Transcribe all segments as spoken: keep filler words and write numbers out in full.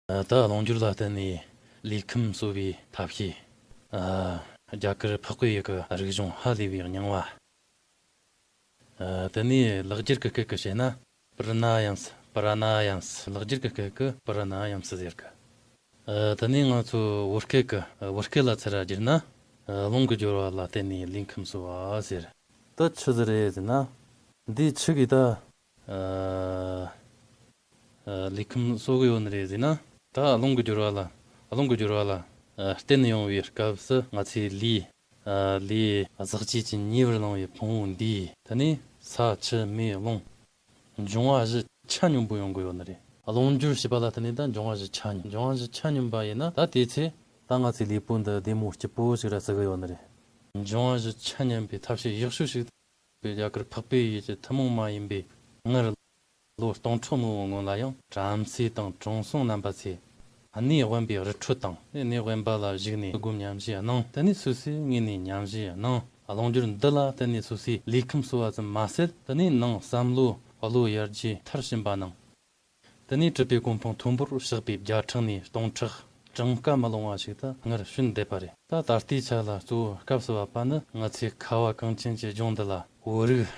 ད་རླུང་སྦྱོར་ལ་བརྟེན་ནས་ལུས་ཁམས་གསོ་བའི་ཐབས་ཤེས། རྒྱ་གར་འཕགས་པའི་ཡུལ་གྱི་རིག་གཞུང་ཧ་ལས་པའི་རྙིང་བ། དེ་ནས་ལེགས་སྦྱར་གྱི་སྐད་ཀྱིས་བཤད་ན་པྲ་ན་ཡམ་སི། པྲ་ན་ཡམ་སི། ལེགས་སྦྱར་གྱི་སྐད་ཀྱིས་པྲ་ན་ཡམ་སི་ཟེར་གི། དེ་ནས་ང་ཚོ་བོད་སྐད་ཀྱི། བོད་སྐད་ལ་ཚུར་བསྒྱུར་ན། རླུང་གི་སྦྱོར་བ་ལ་བརྟེན་ནས་ལུས་ཁམས་གསོ་བ་ཟེར། ད་ཆི་ཟིག་རེད་ཟེར་ན། འདི་ཆི་གིས་ད། ཨ། ཨ། ལུས་ཁམས་གསོ་གི་ཡོད་ནི་རེད་ཟེར་ན། ད་རླུང་གི་སྦྱོར་བ་ལ། རླུང་གི་སྦྱོར་བ་ལ། ཨ། བརྟེན་ནས་ཡོང་བའི་སྐབས་སུ་ང་ཚོའི་ལུས། ཨ། ལུས་ཟག་བཅས་ཀྱིས་ཉེ་བར་བླངས་པའི་ཕུང་པོ་འདིས། དེ་ནས་ས་ཆུ་མེ་རླུང་། འབྱུང་བ་བཞི་ཆ་སྙོམས་པོ་ཡོང་གི་ཡོད་ནི་རེད། རླུང་སྦྱོར་བྱས་པ་ལ་བརྟེན་ནས་ད་འབྱུང་བ་བཞི་ཆ་སྙོམས། འབྱུང་བ་བཞི་ཆ་སྙོམས་པ་ཡིན་ན་ད་དེའི་ཚེ་ད་ང་ཚོའི་ལུས་པོ་འདི་བདེ་མོ་སྐྱིད་པོ་ཞིག་ར་བརྩི་གི་ཡོད་ནི་རེད། འབྱུང་བ་བཞི་ཆ་སྙོམས་པའི་ཐབས་ཤེས་ཡག་ཤོས་ཤིག་པའི་རྒྱ་གར་འཕགས་པའི་ཡུལ་གྱི་ཐུན་མོང་མ་ཡིན་པའི་སྔར་ལོ་སྟོང་ཕྲག་མང་པོའི་སྔོན་ལ་ཡང་བྲམ་ཟེ་དང་དྲང་སྲོང་རྣམ་པ་ཚོས་གནས་དབེན་པའི་རི་ཁྲོད་དང་གནས་དབེན་པ་ལ་བཞུགས་ནས་སྒོམ་ཉམས་བཞེས་གནང་། དེ་ནས་སོ་སོའི་ངོས་ནས་ཉམས་བཞེས་གནང་། རླུང་སྦྱོར་འདི་ལ་བརྟེན་ནས་སོ་སོའི་ལུས་ཁམས་གསོ་བ་ཙམ་མ་ཟད། དེ་ནས་ནང་བསམ་བློ་བློ་ཡར་རྒྱས་མཐར་ཕྱིན་པ་གནང་། དེ་ནས་གྲུབ་པའི་གོ་འཕང་མཐོན་པོར་གཤེགས་པའི་བརྒྱ་ཕྲག་ནས་སྟོང་ཕྲག་གྲངས་ཀ་མི་ལོངས་པ་ཞིག་ད་སྔར་བྱོན་བསྡད་པ་རེད། ད་ད་ལྟའི་ཆ་ལ་གཙོ་བོ་སྐབས་སུ་བབ་པ་ནི་ང་ཚོའི་ཁ་བ་གངས་ཅན་གྱི་ལྗོངས་འདི་ལ་བོད་རིགས་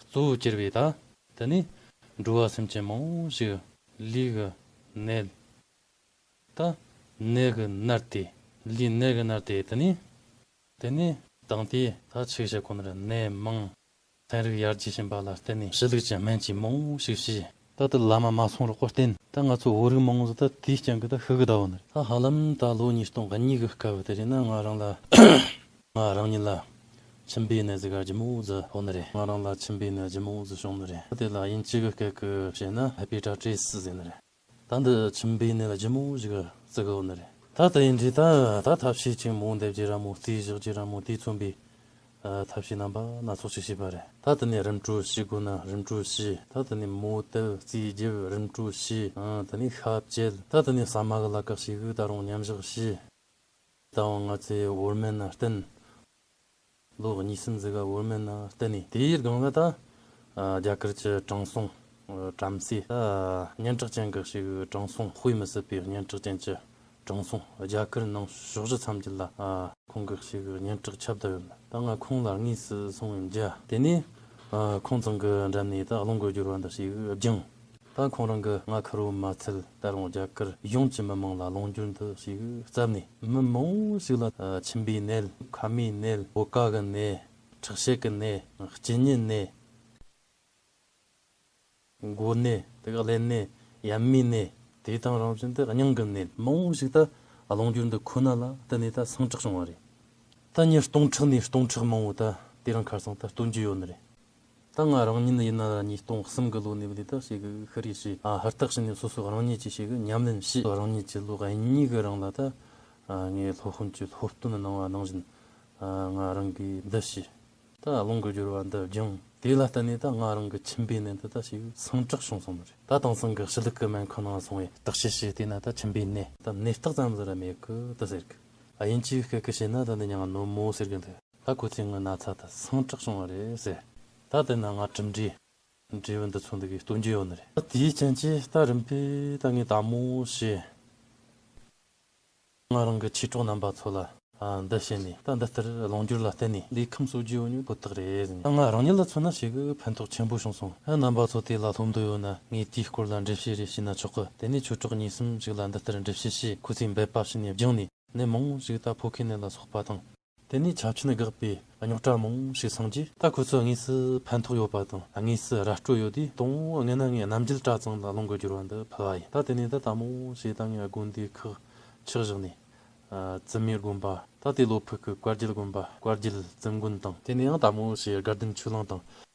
གཙོ་བོ་གྱུར་པའི་ད། དེ་ནས་འགྲོ་བ་སེམས་ཅན་མང་པོ་ཞིག་ལུས་ཀྱི་ནད། ད་ནད་ཀྱིས་མནར་ཏེ། ལུས་ནད་ཀྱིས་མནར་ཏེ། དེ་ནས། དེ་ནས་དང་དེ་ད་ཆི་བྱེད་གོ་ནི་རེད། ནད་མང་། ཚན་རིག་ཡར་རྒྱས་ཕྱིན་པ་ལ་བརྟེན་ནས་ཕྱི་ལུགས་ཀྱི་སྨན་བཅོས་མང་པོ་ཞིག་བྱས། ད་དེ་ལམ་མ་སོང་རོགས་པ་བརྟེན་ད་ང་ཚོ་བོད་རིགས་མང་པོ་ཟིག་ད་དེའི་རྐྱེན་གྱིས་ད་ཤི་གི་བསྡད་ཡོད་ནི་རེད། ད་ཧ་ལམ་ད་ལོ་ཉིས་སྟོང་གཉིས་གི་སྐབས་དེ་རེད་ན་ང་རང་ལ། ང་རང་ཉིད་ལ་མཆིན་པའི་ནད་ཟིག་ག་ལྗིད་མོ་ཟིག་ཕོག་ནི་རེད། ང་རང་ལ་མཆིན་པའི་ནད་ལྗིད་མོ་ཟིག་བྱུང་ནི་རེད། དེ་ལ་དབྱིན་ཇི་གི་སྐད་ཀྱིས་བཤད་ན་ཧེ་པེ་ཊ་ཊི་སི་ཟེར་ནི་རེད། ད་འདི་མཆིན་པའི་ནད་ལ་ལྗིད་མོ་ཞིག་བརྩི་གི་ཡོད་ནི་རེད། ད་དེ་ཡིན་དུས་ད་ད་ཐབས་ཤེས་ཅིག་མོ་འདེབས་རྒྱུ་ར་མོ་རྩིས་བཞག་རྒྱུ་ར་མོ་དེས་མཚོན་པའི་ཨ་ཐབས་ཤེས་རྣམ་པ་སྣ་ཚོགས་ཤིག་བྱས་པ་རེད། ད་དེ་ནས་རིམ་གྲོ་བྱེད་དགོས་ན་རིམ་གྲོ་བྱས། ད་དེ་ནས་མོ་བཏབ་རྩིས་རྒྱབ་རིམ་གྲོ་བྱས། ཨ་དེ་ནས་ཤ་བཅད། ད་དེ་ནས་ཟ་མ་གི་ལ་ཁག་ཞིག་ད་རུང་མཉམ་བཞག་བྱས། ད་འང་ང་ཚོས་བོད་སྨན་ན་བསྟེན། ལོ་གཉིས་གསུམ་ཟིག་ག་བོད་སྨན་ན་བསྟེན་ནས་དེའི་སྒང་ལ་ད་ཨ་རྒྱ་གར་གྱི་དྲང་སྲོང་ཨ་བྲམ་ཟེ་ད་སྙན་གྲགས་ཅན་གྱི་ཞིག་དྲང་སྲོང་དཔེ་མི་སྲིད་པའི་སྙན་གྲགས་ཅན་གྱི་དྲང་སྲོང་རྒྱ་གར་ནང་ཕྱོགས་བཞི་མཚམས་བརྒྱད་ལ་ཨ་ཁོང་གི་ཞིག་སྙན་གྲགས་ཁྱབ་བསྡད་ཡོད། ད་ང་ཁོང་ལ་དངོས་སུ་སོང་བའི་མཇལ། དེ་ནས་ཨ་ཁོང་ཚང་གི་འགྲམ་ནས་ད་རླུང་གི་སྦྱོར་བ་འདི་ཞིག་སྦྱངས། ད་ཁོང་རང་གིས་ང་ཁེར་བོ་མ་ཚད་ད་རུང་རྒྱ་གར་ཡོངས་ཀྱི་མི་མང་ལ་རླུང་སྦྱོར་འདི་ཞིག་བསླབས་ནས་མི་མང་པོ་ཞིག་ལ་ཨ་མཆིན་པའི་ནད། མཁལ་མའི་ནད། བུ་ག་གི་ནད། ཁྲག་ཤེད་ཀྱི་ནད། གཅིན་སྙི་ནད། མགོ་ནད། དེ་ག་ཀླད་ནད། ཡམས་མའི་ནད། དེ་དང་རང་བཞིན་དུ་སྙིང་གི་ནད། མང་པོ་ཞིག་ད་རླུང་སྦྱོར་འདི་ཁོ་ན་ལ་བརྟེན་ནས་ད་སངས་དྲག་བྱུང་བ་རེད། ད་མྱི་སྟོང་ཕྲག་ནས་སྟོང་ཕྲག་མང་པོ་ད་དེ་རིང་ཁ་སང་ད་སྟོན་རྒྱུ་ཡོད་ནི་རེད། ད་ང་རང་ཉིད་ཡིན་ན་ཉིས་སྟོང་གསུམ་གི་ལོ་ནས་བུད་དེ་ད་ཞིག་ཤི་རེ་ཞིག་ཨ་ཧུར་ཐག་བྱས་ནས་སོ་སོ་རང་ཉིད་ཀྱིས་ཞིག་ཉམས་ལེན་བྱས། རང་ཉིད་ཀྱི་ལོ་གཉིས་གི་རིང་ལ་ད་ཨ་ངས་སློབ་དཔོན་གྱི་སློབ་སྟོན་གནང་བ་ནང་བཞིན་ཨ་ང་རང་གིས་འདི་བྱས། ད་རླུང་གི་སྦྱོར་བ་འདི་སྦྱངས། དེ་ལ་བརྟེན་ནས་ད་ང་རང་གི་མཆིན་པའི་ནད་འདི་ད་ཞིག་སངས་དྲག་བྱུང་སོང་ནི་རེད། ད་དེང་སང་གི་ཞི་ལུགས་ཀྱི་སྨན་ཁང་ནང་སོང་བས་བརྟག་དཔྱད་བྱས་བལྟས་ན་ད་མཆིན་པའི་ནད་ད་ནད་རྟགས་ཙམ་ཟིག་ར་མེད་གི་ད་ཟེར་གི། ཨ་དབྱིན་ཇིའི་སྐད་ཀྱིས་བཤད་ན་ད་འདི་མྱིང་ང་ནོར་མོ་ཟེར་གི་འདུག་ད་ཁོ་ཚོས་ངའི་ན་ཚ་ད་སངས་དྲག་བྱུང་བ་རེད་ཟེར། ད་དེ་ན་ང་གྲུབ་འབྲས་འབྲས་བུ་འདི་ཚོ་འདི་གིས་སྟོན་རྒྱུ་ཡོད་ནི་རེད། ད་དེའི་རྐྱེན་གྱིས་ད་རིམ་པས་ད་ངས་དལ་མོ་བྱས། ང་རང་གི་མཆེད་གྲོགས་རྣམ་པ་ཚོ་ལ་ཨ་འདི་བཤད་ནས་ད་འདི་ལྟར་རླུང་སྦྱོར་ལ་བརྟེན་ནས་ལུས་ཁམས་གསོ་རྒྱུ་ཡོད་ནི་ཁོ་ཐག་རེད་ཟེར། ད་ང་རང་ཉིད་ལ་མཚོན་ན་ཞེ་གི་ཕན་ཐོགས་ཆེན་པོ་བྱུང་སོང་། ཨ་རྣམ་པ་ཚོ་དེ་ལ་སློབ་འདོད་ཡོད་ན་ངས་དེའི་སྐོར་ལ་འགྲེལ་བཤད་རེ་བྱས་ན་ཆོག་གི། དེ་ནས་ཆོས་གྲོགས་གཉིས་གསུམ་ཞིག་ལ་འདི་ལྟར་འགྲེལ་བཤད་བྱས། ཁོ་ཚོས་འབད་པ་བྱས་ནས་སྦྱངས་ནས་ནད་མང་པོ་ཞིག་ད་ཕོ་ཁའི་ནད་ལ་སོགས་པ་དང་། དེ་ནས་ཆབ་ཆེན་འགག་པའི་རྙོག་དྲ་མང་པོ་ཞིག་སངས་རྒྱས། ད་ཁོ་ཚོ་དངོས་སུ་ཕན་ཐོགས་ཡོད་པ་དང་དངོས་སུ་ར་སྤྲོད་ཡོད་དུས། དང་པོ་སྔོན་ན་ངས་རྣམ་རྒྱལ་གྲྭ་ཚང་ལ་རླུང་གི་སྦྱོར་བ་འདི་ཕུལ་བ་ཡིན། ད་དེ་ནས་ད་དལ་མོ་བྱས་ད་ངས་དགོན་སྡེ་ཁག་ཆགས་བཞག་ནས། ཨ་བཙུན་མའི་དགོན་པ། ད་དེ་ལོ་ཕུག་གི་བཀའ་བརྒྱུད་དགོན་པ། བཀའ་བརྒྱུད་བཙུན་དགོན་དང་། དེ་ནས་ཡང་དལ་མོ་བྱས་དགའ་ལྡན་ཆོས་གླིང་དང་།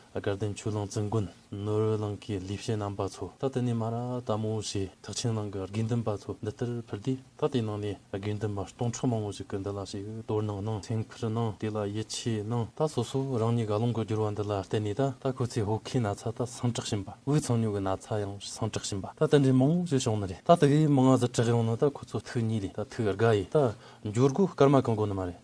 དགའ་ལྡན་ཆོས་གླིང་བཙུན་དགོན། ནོར་བུ་གླིང་གི་ལས་བྱེད་རྣམ་པ་ཚོ། ད་དེ་ནས་མར་ར་དལ་མོ་བྱས་ཐེག་ཆེན་གླིང་གི་དགེ་འདུན་པ་ཚོ་འདི་ལྟར་ཕུལ་དུས། ད་དེའི་ནང་ནས་དགེ་འདུན་པ་སྟོང་ཕྲག་མང་པོ་ཞིག་གིས་འདི་ལ་ཞིག་དོ་སྣང་གནང་། སེམས་ཁུར་གནང་། དེ་ལ་ཡིད་ཆེས་གནང་། ད་སོ་སོ་རང་ཉིད་ཀྱི་རླུང་གི་སྦྱོར་བ་འདི་ལ་བརྟེན་ནས་ད་ད་ཁོ་ཚོའི་ཕོ་ཁའི་ན་ཚ་ད་སངས་དྲག་ཕྱིན་པ། དབུགས་འཚང་ཉུག་གི་ན་ཚ་ཡང་སངས་དྲག་ཕྱིན་པ། ད་དེ་འདྲའི་མང་པོ་ཞིག་བྱུང་ནི་རེད། ད་དེ་གའི་མང་ང་ཟིག་དྲག་ཡོང་ན་ད་ཁོ་ཚོ་ཐུགས་མཉེས་ལས་ད་ཐུགས་དགའ་ཡིས། ད་འགྱོ་སྒོ་སྐར་མ་གང་དགོས་ནི་མ་རེད།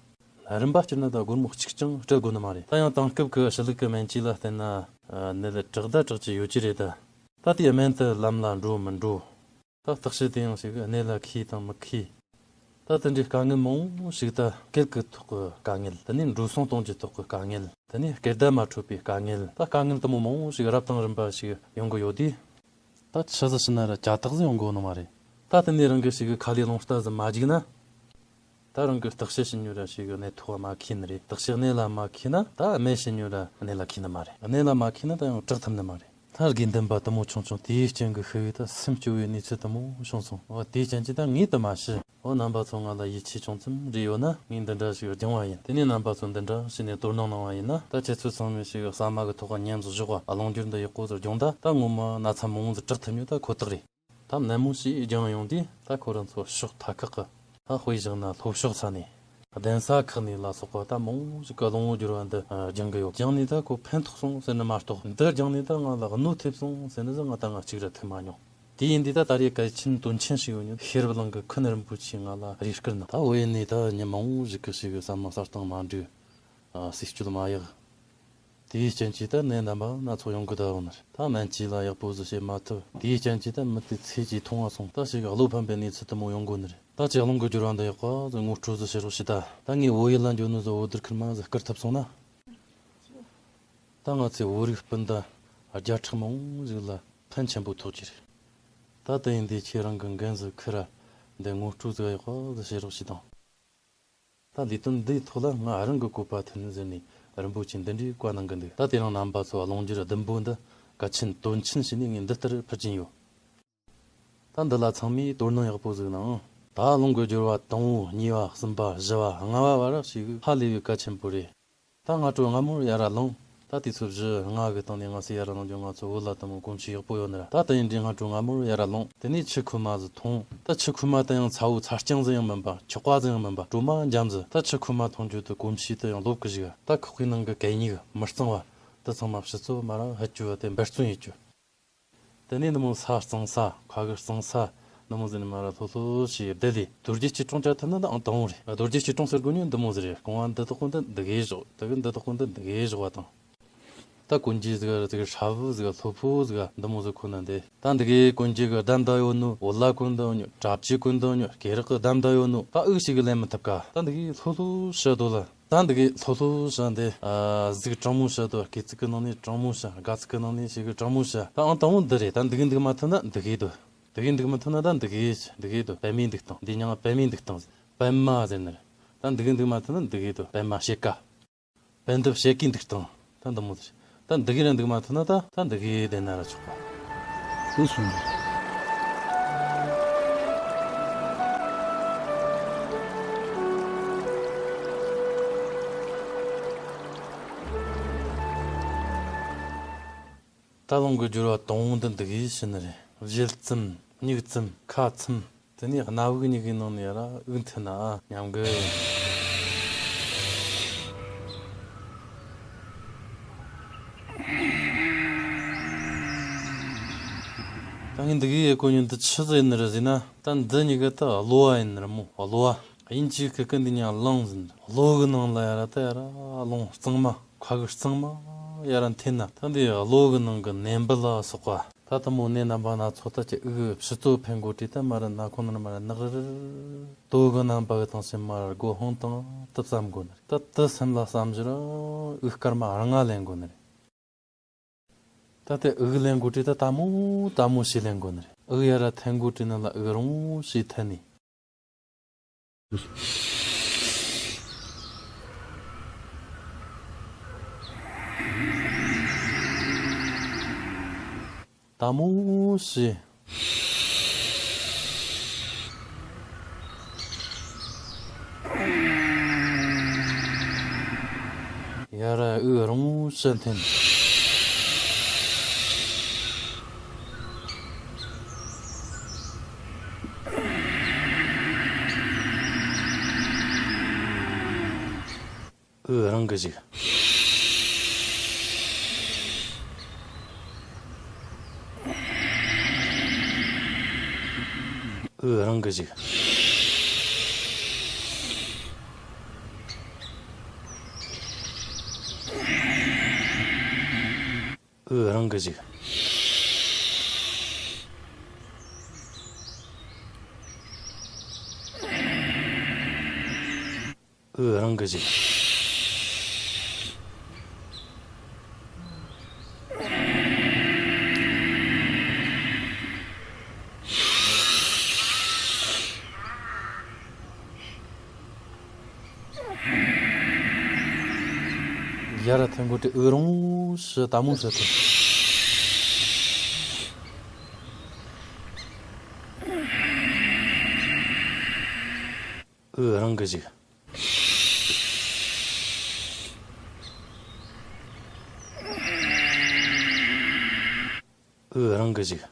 རིམ་པ་བསྐྱུར་ན་ད་སྒོར་མོ་གཅིག་ཀྱང་སྤྲད་དགོས་ནི་མ་རེད། ད་ཡང་དེང་སྐབས་ཀྱི་ཞི་ལུགས་ཀྱི་སྨན་བཅོས་ལ་བརྟེན་ན། ཨ་ནད་དྲག་ད་དྲག་གི་ཡོད་ཀྱི་རེད་ད། ད་དེའི་སྨན་དེ་ལམ་ལ་འགྲོ་མི་འགྲོ། ད་བརྟག་དཔྱད་དེ་ཡང་ཞིག་གནད་ལ་འཁེལ་དང་མི་འཁེལ། ད་དེ་འདྲའི་དཀའ་ངལ་མང་པོ་ཞིག་ད་སྐད་ཀྱི་ཐོག་གི་དཀའ་ངལ། དེ་ནས་འགྲོ་སོང་གཏོང་རྒྱུའི་ཐོག་གི་དཀའ་ངལ། དེ་ནས་སྐད་བརྡ་མ་འཕྲོད་པའི་དཀའ་ངལ། ད་དཀའ་ངལ་དེ་མོ་མང་པོ་ཞིག་རབ་དང་རིམ་པ་ཞིག་ཡོང་གི་ཡོད་དུས། ད་ཆི་ཟིག་ཤི་ན་ར་ཅ་དག་ཟིག་ཡོང་གོ་ནི་མ་རེད། ད་དེ་ནས་རང་གི་ཞིག་གི་ཁ་ལས་རླུང་རྟ་ཟིག་མ་རྒྱུག་ན། ད་རང་གི་བརྟག་དཔྱད་བྱེད་ཉོ་ར་ཞིག་གི་གནད་ཐོག་མ་འཁེལ་ནི་རེད། བརྟག་དཔྱད་གནད་ལ་མ་འཁེལ་ན་ད་རྨས་བྱེད་ཉོ་ར་གནད་ལ་འཁེལ་ནི་མ་རེད། གནད་ལ་མ་འཁེལ་ན་ད་ཡང་དྲག་ཐུབ་ནི་མ་རེད། ད་དགེ་འདུན་པ་དེ་མོ་ཆུང་ཆུང་དེའི་རྐྱེན་གྱིས་ཤི་བས་ད་སེམས་སྐྱོ་བའི་གནས་ཚུལ་དེ་མོ་བྱུང་སོང་། འོ་དེའི་རྐྱེན་གྱིས་ད་ངས་དེ་མ་ཤི། འོ་རྣམ་པ་ཚོ་ང་ལ་ཡིད་ཆེས་ཅུང་ཙམ་རེ་ཡོད་ན་ངས་འདི་འདྲ་ཞིག་སྦྱང་བ་ཡིན། དེ་ནས་རྣམ་པ་ཚོ་འདི་འདྲ་བྱས་ནས་དོ་སྣང་གནང་བ་ཡིན་ན། ད་ཁྱེད་ཚོ་ཚང་མས་ཞིག་ཟ་མ་གི་ཐོག་ག་མཉམ་དུ་བཞག་པ། ཨ། ལོངས་སྤྱོད་འདི་ཡག་པོ་ཟིག་སྦྱོང་ད། ད་ངོ་མ་ན་ཚ་མང་བོ་ཟིག་དྲག་ཐུབ་ཉོ་ད་ཁོ་ཐག་རེད། ད་ནན་མོ་ཞིག་སྦྱངས་ཡོང་དུས་ད་ཁོ་རང་ཚོ་ཕྱོགས་མཐའ་ཁག་གི། ད་དཔེ་བཞག་ན་ལྷོ་ཕྱོགས་ས་ནས། གདན་ས་ཁག་ནས་ལ་སོགས་པ་ད་མང་བོ་ཞིག་གི་གླང་བོ་སྦྱོར་བ་འདི་སྦྱང་གི་ཡོད། སྦྱངས་ནས་ད་ཁོ་ཕན་ཐོགས་སོང་ཟེར་ནི་མ་གཏོགས། འདི་སྦྱངས་ནས་ད་ང་ལ་གནོད་ཐེབས་སོང་ཟེར་ནི་ཟིག་ང་ད་ང་གཅིག་ར་ཐུག་མ་མྱོང་། དེ་ཡིན་དུས་ད་ད་རེས་གལ་ཆེན་དོན་ཆེན་ཞིག་ཡོད་ནི། ཤེས་རབ་གླིང་གི་མཁན་རིན་པོ་ཆེས་ང་ལ་རེ་སྐུལ་གནང་། ད་བོད་ཡུལ་ནས་ད་མྱི་མང་བོ་ཞིག་གིས་ཞིག་ཟ་མ་ཟ་སྟངས་མ་འགྲིག། ཨ། ཟས་སྤྱོད་མ་ཡག། དེའི་རྐྱེན་གྱིས་ད་ནད་རྣམ་པ་སྣ་ཚོགས་ཡོང་གི་ད་ཡོད་ནི་རེད། ད་སྨན་བཅོས་ལ་ཡག་པོ་ཟིག་བྱེད་མ་ཐུབ། དེའི་རྐྱེན་གྱིས་ད་མི་དེ་ཚེ་གཅིག་ཐུང་བ་སོང་། ད་ཞིག་བློ་ཕམ་པའི་གནས་ཚུལ་དེ་མོ་ཡོང་གོ་ནི་རེད། ད་ལྕགས་ལུང་གི་སྦྱོར་བ་འདི་ཡག་པོ་ཟིག་ངོ་སྤྲོད་ཟིག་བྱེད་རོགས་བྱེད་ད། ད་ངས་བོད་ཡུལ་ལ་འགྱོ་ནི་ཟིག་འོ་བསྡུར་ཁུར་མ་ཟིག་བསྐུར་ཐུབ་སོང་ན། ད་ང་ཚོའི་བོད་རིགས་སྤུན་ཟླ་བརྒྱ་ཕྲག་མང་བོ་ཟིག་ལ་ཕན་ཆེན་པོ་ཐོགས་ཀྱི་རེད། ད་དེ་ཡིན་དུས་ཁྱེད་རང་གི་འགན་ཟིག་ཁུར་ར། འདི་ངོ་སྤྲོད་ཟིག་ཡག་པོ་ཟིག་བྱེད་རོགས་བྱེད་དང་། ད་ལས་དོན་འདིའི་ཐོག་ལ་ང་རང་གི་བཀོད་པ་མཐུན་ཟེར་ནས་རིན་པོ་ཆེ་འདི་འདྲའི་བཀའ་གནང་གི་འདུག། ད་དེ་རིང་རྣམ་པ་ཚོ་ལོངས་སྤྱོད་བདུན་པོ་འདི་གལ་ཆེན་དོན་ཆེན་བྱས་ནས་ངས་འདི་ལྟར་ཕུལ་གྱིན་ཡོད། ད་འདི་ལ་ཚང་མས་དོ་སྣང་ཡག་པོ་ཟིག་གནང་། ད་ལུང་གི་སྦྱོར་བ་དང་པོ་གཉིས་པ་གསུམ་པ་བཞི་བ་ལྔ་བ་བར་ཞིག་ཧ་ལས་པའི་གལ་ཆེན་པོ་རེད། ད་སྔ་དྲོ་སྔ་མོར་ཡར་ར་ལངས། ད་དུས་ཚོད་བཞི་ལྔ་གི་སྟེང་ནས་སྔ་སེ་ཡར་ར་ལངས་རྒྱུ་ང་ཚོ་བོད་ལ་དེ་མོ་གོམས་གཤིས་ཡག་པོ་ཡོད་ནི་ར། ད་དེ་ཡིན་དུས་སྔ་དྲོ་སྔ་མོར་ཡར་ར་ལངས། དེ་ནས་ཆུ་ཁོལ་མ་ཟིག་འཐུང་། ད་ཆུ་ཁོལ་མ་དེ་ཡང་ཚ་བོ་ཚ་རྐྱང་ཟིག་ཡང་མིན་པ། ཆག་པ་ཟིག་ཡང་མིན་པ། དྲོ་མ་འཇམ་ཟིག། ད་ཆུ་ཁོལ་མ་འཐུང་རྒྱུ་དེ་གོམས་གཤིས་དེ་ཡང་ལོབས་གི་བཞག། ད་ཁོག་པའི་ནང་གི་གད་སྙིགས་མི་གཙང་བ་དེ་ཚང་མ་ཕྱི་ཚོ་མར་ར་ཕུད་རྒྱུ་དེ་འབད་བརྩོན་ཡེད་རྒྱུ། དེ་ནས་འདི་མོ་ས་གཙང་ས། ཁ་གི་གཙང་ས། འདི་མོ་ཟིག་ནས་མར་ར་ལྷོད་ལྷོད་བྱས་བསྡད་ལས། རྡོ་རྗེ་སྐྱིལ་ཀྲུང་བྱ་ཐུབ་ན་ད་ཨང་དང་པོ་རེད། རྡོ་རྗེ་སྐྱིལ་ཀྲུང་ཟེར་དགོས་ནི་འདི་མོ་ཟིག་རེད། རྐང་བ་འདི་དག་པོ་འདི་འདི་གས་བཞག། དེ་གི་འདི་དག་པོ་འདི་འདི་གས་བཞག་པ་དང་། ད་གོན་རྒྱུ་ཟིག་ཟིག་ཧྲ་བོ་ཟིག་ལྷོད་པོ་ཟིག་འདི་མོ་ཟིག་གོན་ན་འདི། ད་འདི་གས་གོན་རྒྱུ་གི་གདམ་ད་ཡོད་ནོ། འོ་ལ་གོན་ད་ཡོད་ནོ། གྲྭ་བཅུ་གོན་ད་ཡོད་ནོ། སྐེ་རགས་གི་གདམ་ད་ཡོད་ནོ། ད་འུ་ཞིག་གི་ལེན་མི་ཐུབ་ཀ། ད་འདི་གས་ལྷོད་ལྷོད་བྱས་སྡོད་ལ། ད་འདི་གས་ལྷོད་ལྷོད་བྱས་འདི། ཨ། གཟུགས་དྲང་མོ་བྱས་སྡོད། སྐེ་ཚིགས་གི་ནང་ནས་དྲང་མོ་བྱས། དགའ་ཚིགས་གི་ནང་ནས་ཞིག་གི་དྲང་མོ་བྱས། ད་ཨང་དང་པོ་འདི་རེད། ད་འདི་གས་འདུག་མ་ཐུབ་ན་འདི་གས་སྡོད། འདི་གས་འདུག་མ་ཐུབ་ན་ད་འདི་གས་འདི་གས་སྡོད། པད་མའི་འདུག་སྟངས། འདི་མྱིང་པད་མའི་འདུག་སྟངས་ཟེར། པད་མ་ཟེར་ནི་རེད། ད་འདི་གས་འདུག་མ་ཐུབ་ན་འདི་གས་སྡོད། པད་མ་ཕྱེད་ཀ། པད་འདབ་ཕྱེད་ཀའི་འདུག་སྟངས། ད་འདི་མོ་ཟིག། ད་འདི་གས་ར་འདུག་མ་ཐུབ་ན་ད་ད་འདི་གས་བསྡད་ན་ར་ཆོག་པ། དེ་སོང་རེད། ད་ལུང་གི་སྦྱོར་བ་དང་པོ་འདི་འདི་གས་བྱེད་ནི་རེད། བཞེས་ཙམ། མྱུག་ཙམ། ཁ་ཙམ། དེ་ནས་སྣ་བུག་གཉིས་ཀའི་ནང་ནས་ཡར་དབུགས་འཐེན་ན་མཉམ་གི། ད་ངས་འདི་གས་ཡེད་གོ་ནི་འདི་ཆི་ཟིག་ཡིན་ནི་རེད་ཟེར་ན། ད་འདི་གཉིས་ཀ་ད་གློ་བ་ཡིན་ནི་རེད་མོ། གློ་བ། དབྱིན་ཇིའི་སྐད་ཀྱིས་འདི་གཉིས་ཀ་ལངས་ཟེར་ནི་རེད། གློ་གི་ནང་ལ་ཡར་ད་ཡར་རླུང་གཙང་མ། ཁ་གི་གཙང་མ་ཡར་འཐེན་ན། ད་འདི་གློ་གི་ནང་གི་ནད་འབུ་ལ་སོགས་པ། ད་དེ་མོ་ནད་རྣམ་པ་སྣ་ཚོགས་ད་ཀྱི་དབུགས་ཕྱི་ཚུར་འཕེན་གོ་དུས་ད་མར་ར་སྣ་ཁུང་ནང་མར་ར་ནག་རིལ་རིལ། དོ་གི་རྣམ་པ་གི་སྟངས་སུ་མར་ར་སྒོ་ཧང་དང་དུ་བསམ་དགོས་ནི་རེད། ད་དེ་སེམས་ལ་བསམ་བཞིན་ར་དབུགས་སྐར་མ་རེ་ལྔ་ལེན་དགོས་ནི་རེད། ད་དེ་དབུགས་ལེན་གོ་དུས་ད་དལ་མོ་དལ་མོ་ཞིག་ལེན་དགོས་ནི་རེད། དབུགས་ཡར་ར་འཐེན་གོ་དུས་ནང་ལ་དབུགས་རིང་མོ་ཞིག་འཐེན་ནས། དལ་མོ་ཞིག། ཡར་ར་དབུགས་རིང་མོ་ཞིག་འཐེན། དབུགས་རིང་གི་བཞུགས། དབུགས་རིང་གི་བཞུགས། དབུགས་རིང་གི་བཞུགས། འུ་རང་གི་ཞིག་ཡར་ཐོན་གོ་དྲི་འུ་རང་ཞི་ད་མོ་ཞི་ཐོན། འུ་རང་གི་ཞིག་འུ་རང་གི་ཞིག་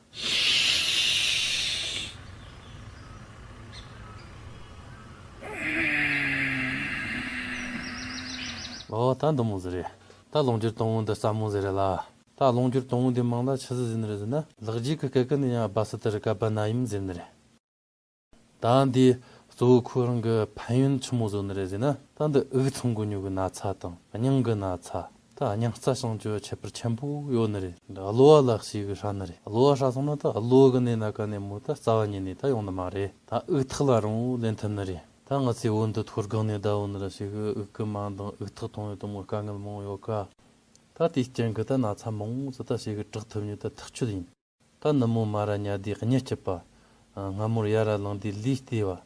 ཨོ་ད་འདི་མོ་ཟིག་རེད། ད་ལོངས་སྤྱོད་དང་པོ་འདི་ཟབ་མོ་ཟིག་རེད་ལ། ད་ལོངས་སྤྱོད་དང་པོ་འདི་མང་ལ་ཆི་ཟིག་ཟེར་ནི་རེད་ཟེར་ན། ལག་རྗེས་ཀྱི་སྐད་ཀྱི་ནི་ཡང་སྦ་ས་ཏི་རི་ཀ་པ་ན་ཡིམ་ཟེར་ནི་རེད། ད་འདི་གཙོ་བོ་ཁོ་རང་གི་ཕན་ཡོན་ཆི་མོ་བཟོ་ནི་རེད་ཟེར་ན། ད་འདི་དབུགས་འཚང་གི་ཉོ་གི་ན་ཚ་དང་སྙིང་གི་ན་ཚ། ད་སྙིང་རྩ་བྱང་རྒྱུ་ཁྱད་པར་ཆེན་པོ་ཡོད་ནི་རེད། གློ་བ་ལ་ཞིག་གི་ཧྲ་ནི་རེད། གློ་བ་ཧྲ་སོང་ན་ད་གློ་གི་ནད་ན་ག་ནས་མོ་ད་རྩ་བ་ཉིད་ནས་ད་ཡོང་ནི་མ་རེད། ད་དབུགས་ཐག་ལ་རིང་བོ་ལེན་ཐུབ་ནི་རེད། ད་ང་ཚོའི་བོད་འདི་མཐོ་སྒང་ནས་བསྡད་ཡོད་ནི་ར་ཞིག་གི་དབུགས་ཀྱི་མ་འདང་དབུགས་ཐག་གཏོང་ཡོད་དུ་མོ་དཀའ་ངལ་མང་ཡོད་ཀ། ད་དེའི་རྐྱེན་གྱིས་ད་ན་ཚ་མང་བོ་ཟིག་ད་ཞིག་གི་དྲག་ཐུབ་ཉིད་ད་ཐག་ཆོད་ཡིན། ད་ནུབ་མོ་མ་ར་ཉལ་དུས་གཉིད་སྐྱིད་པ། སྔ་མོར་ཡར་ར་ལངས་དུས་ལུས་བདེ་བ།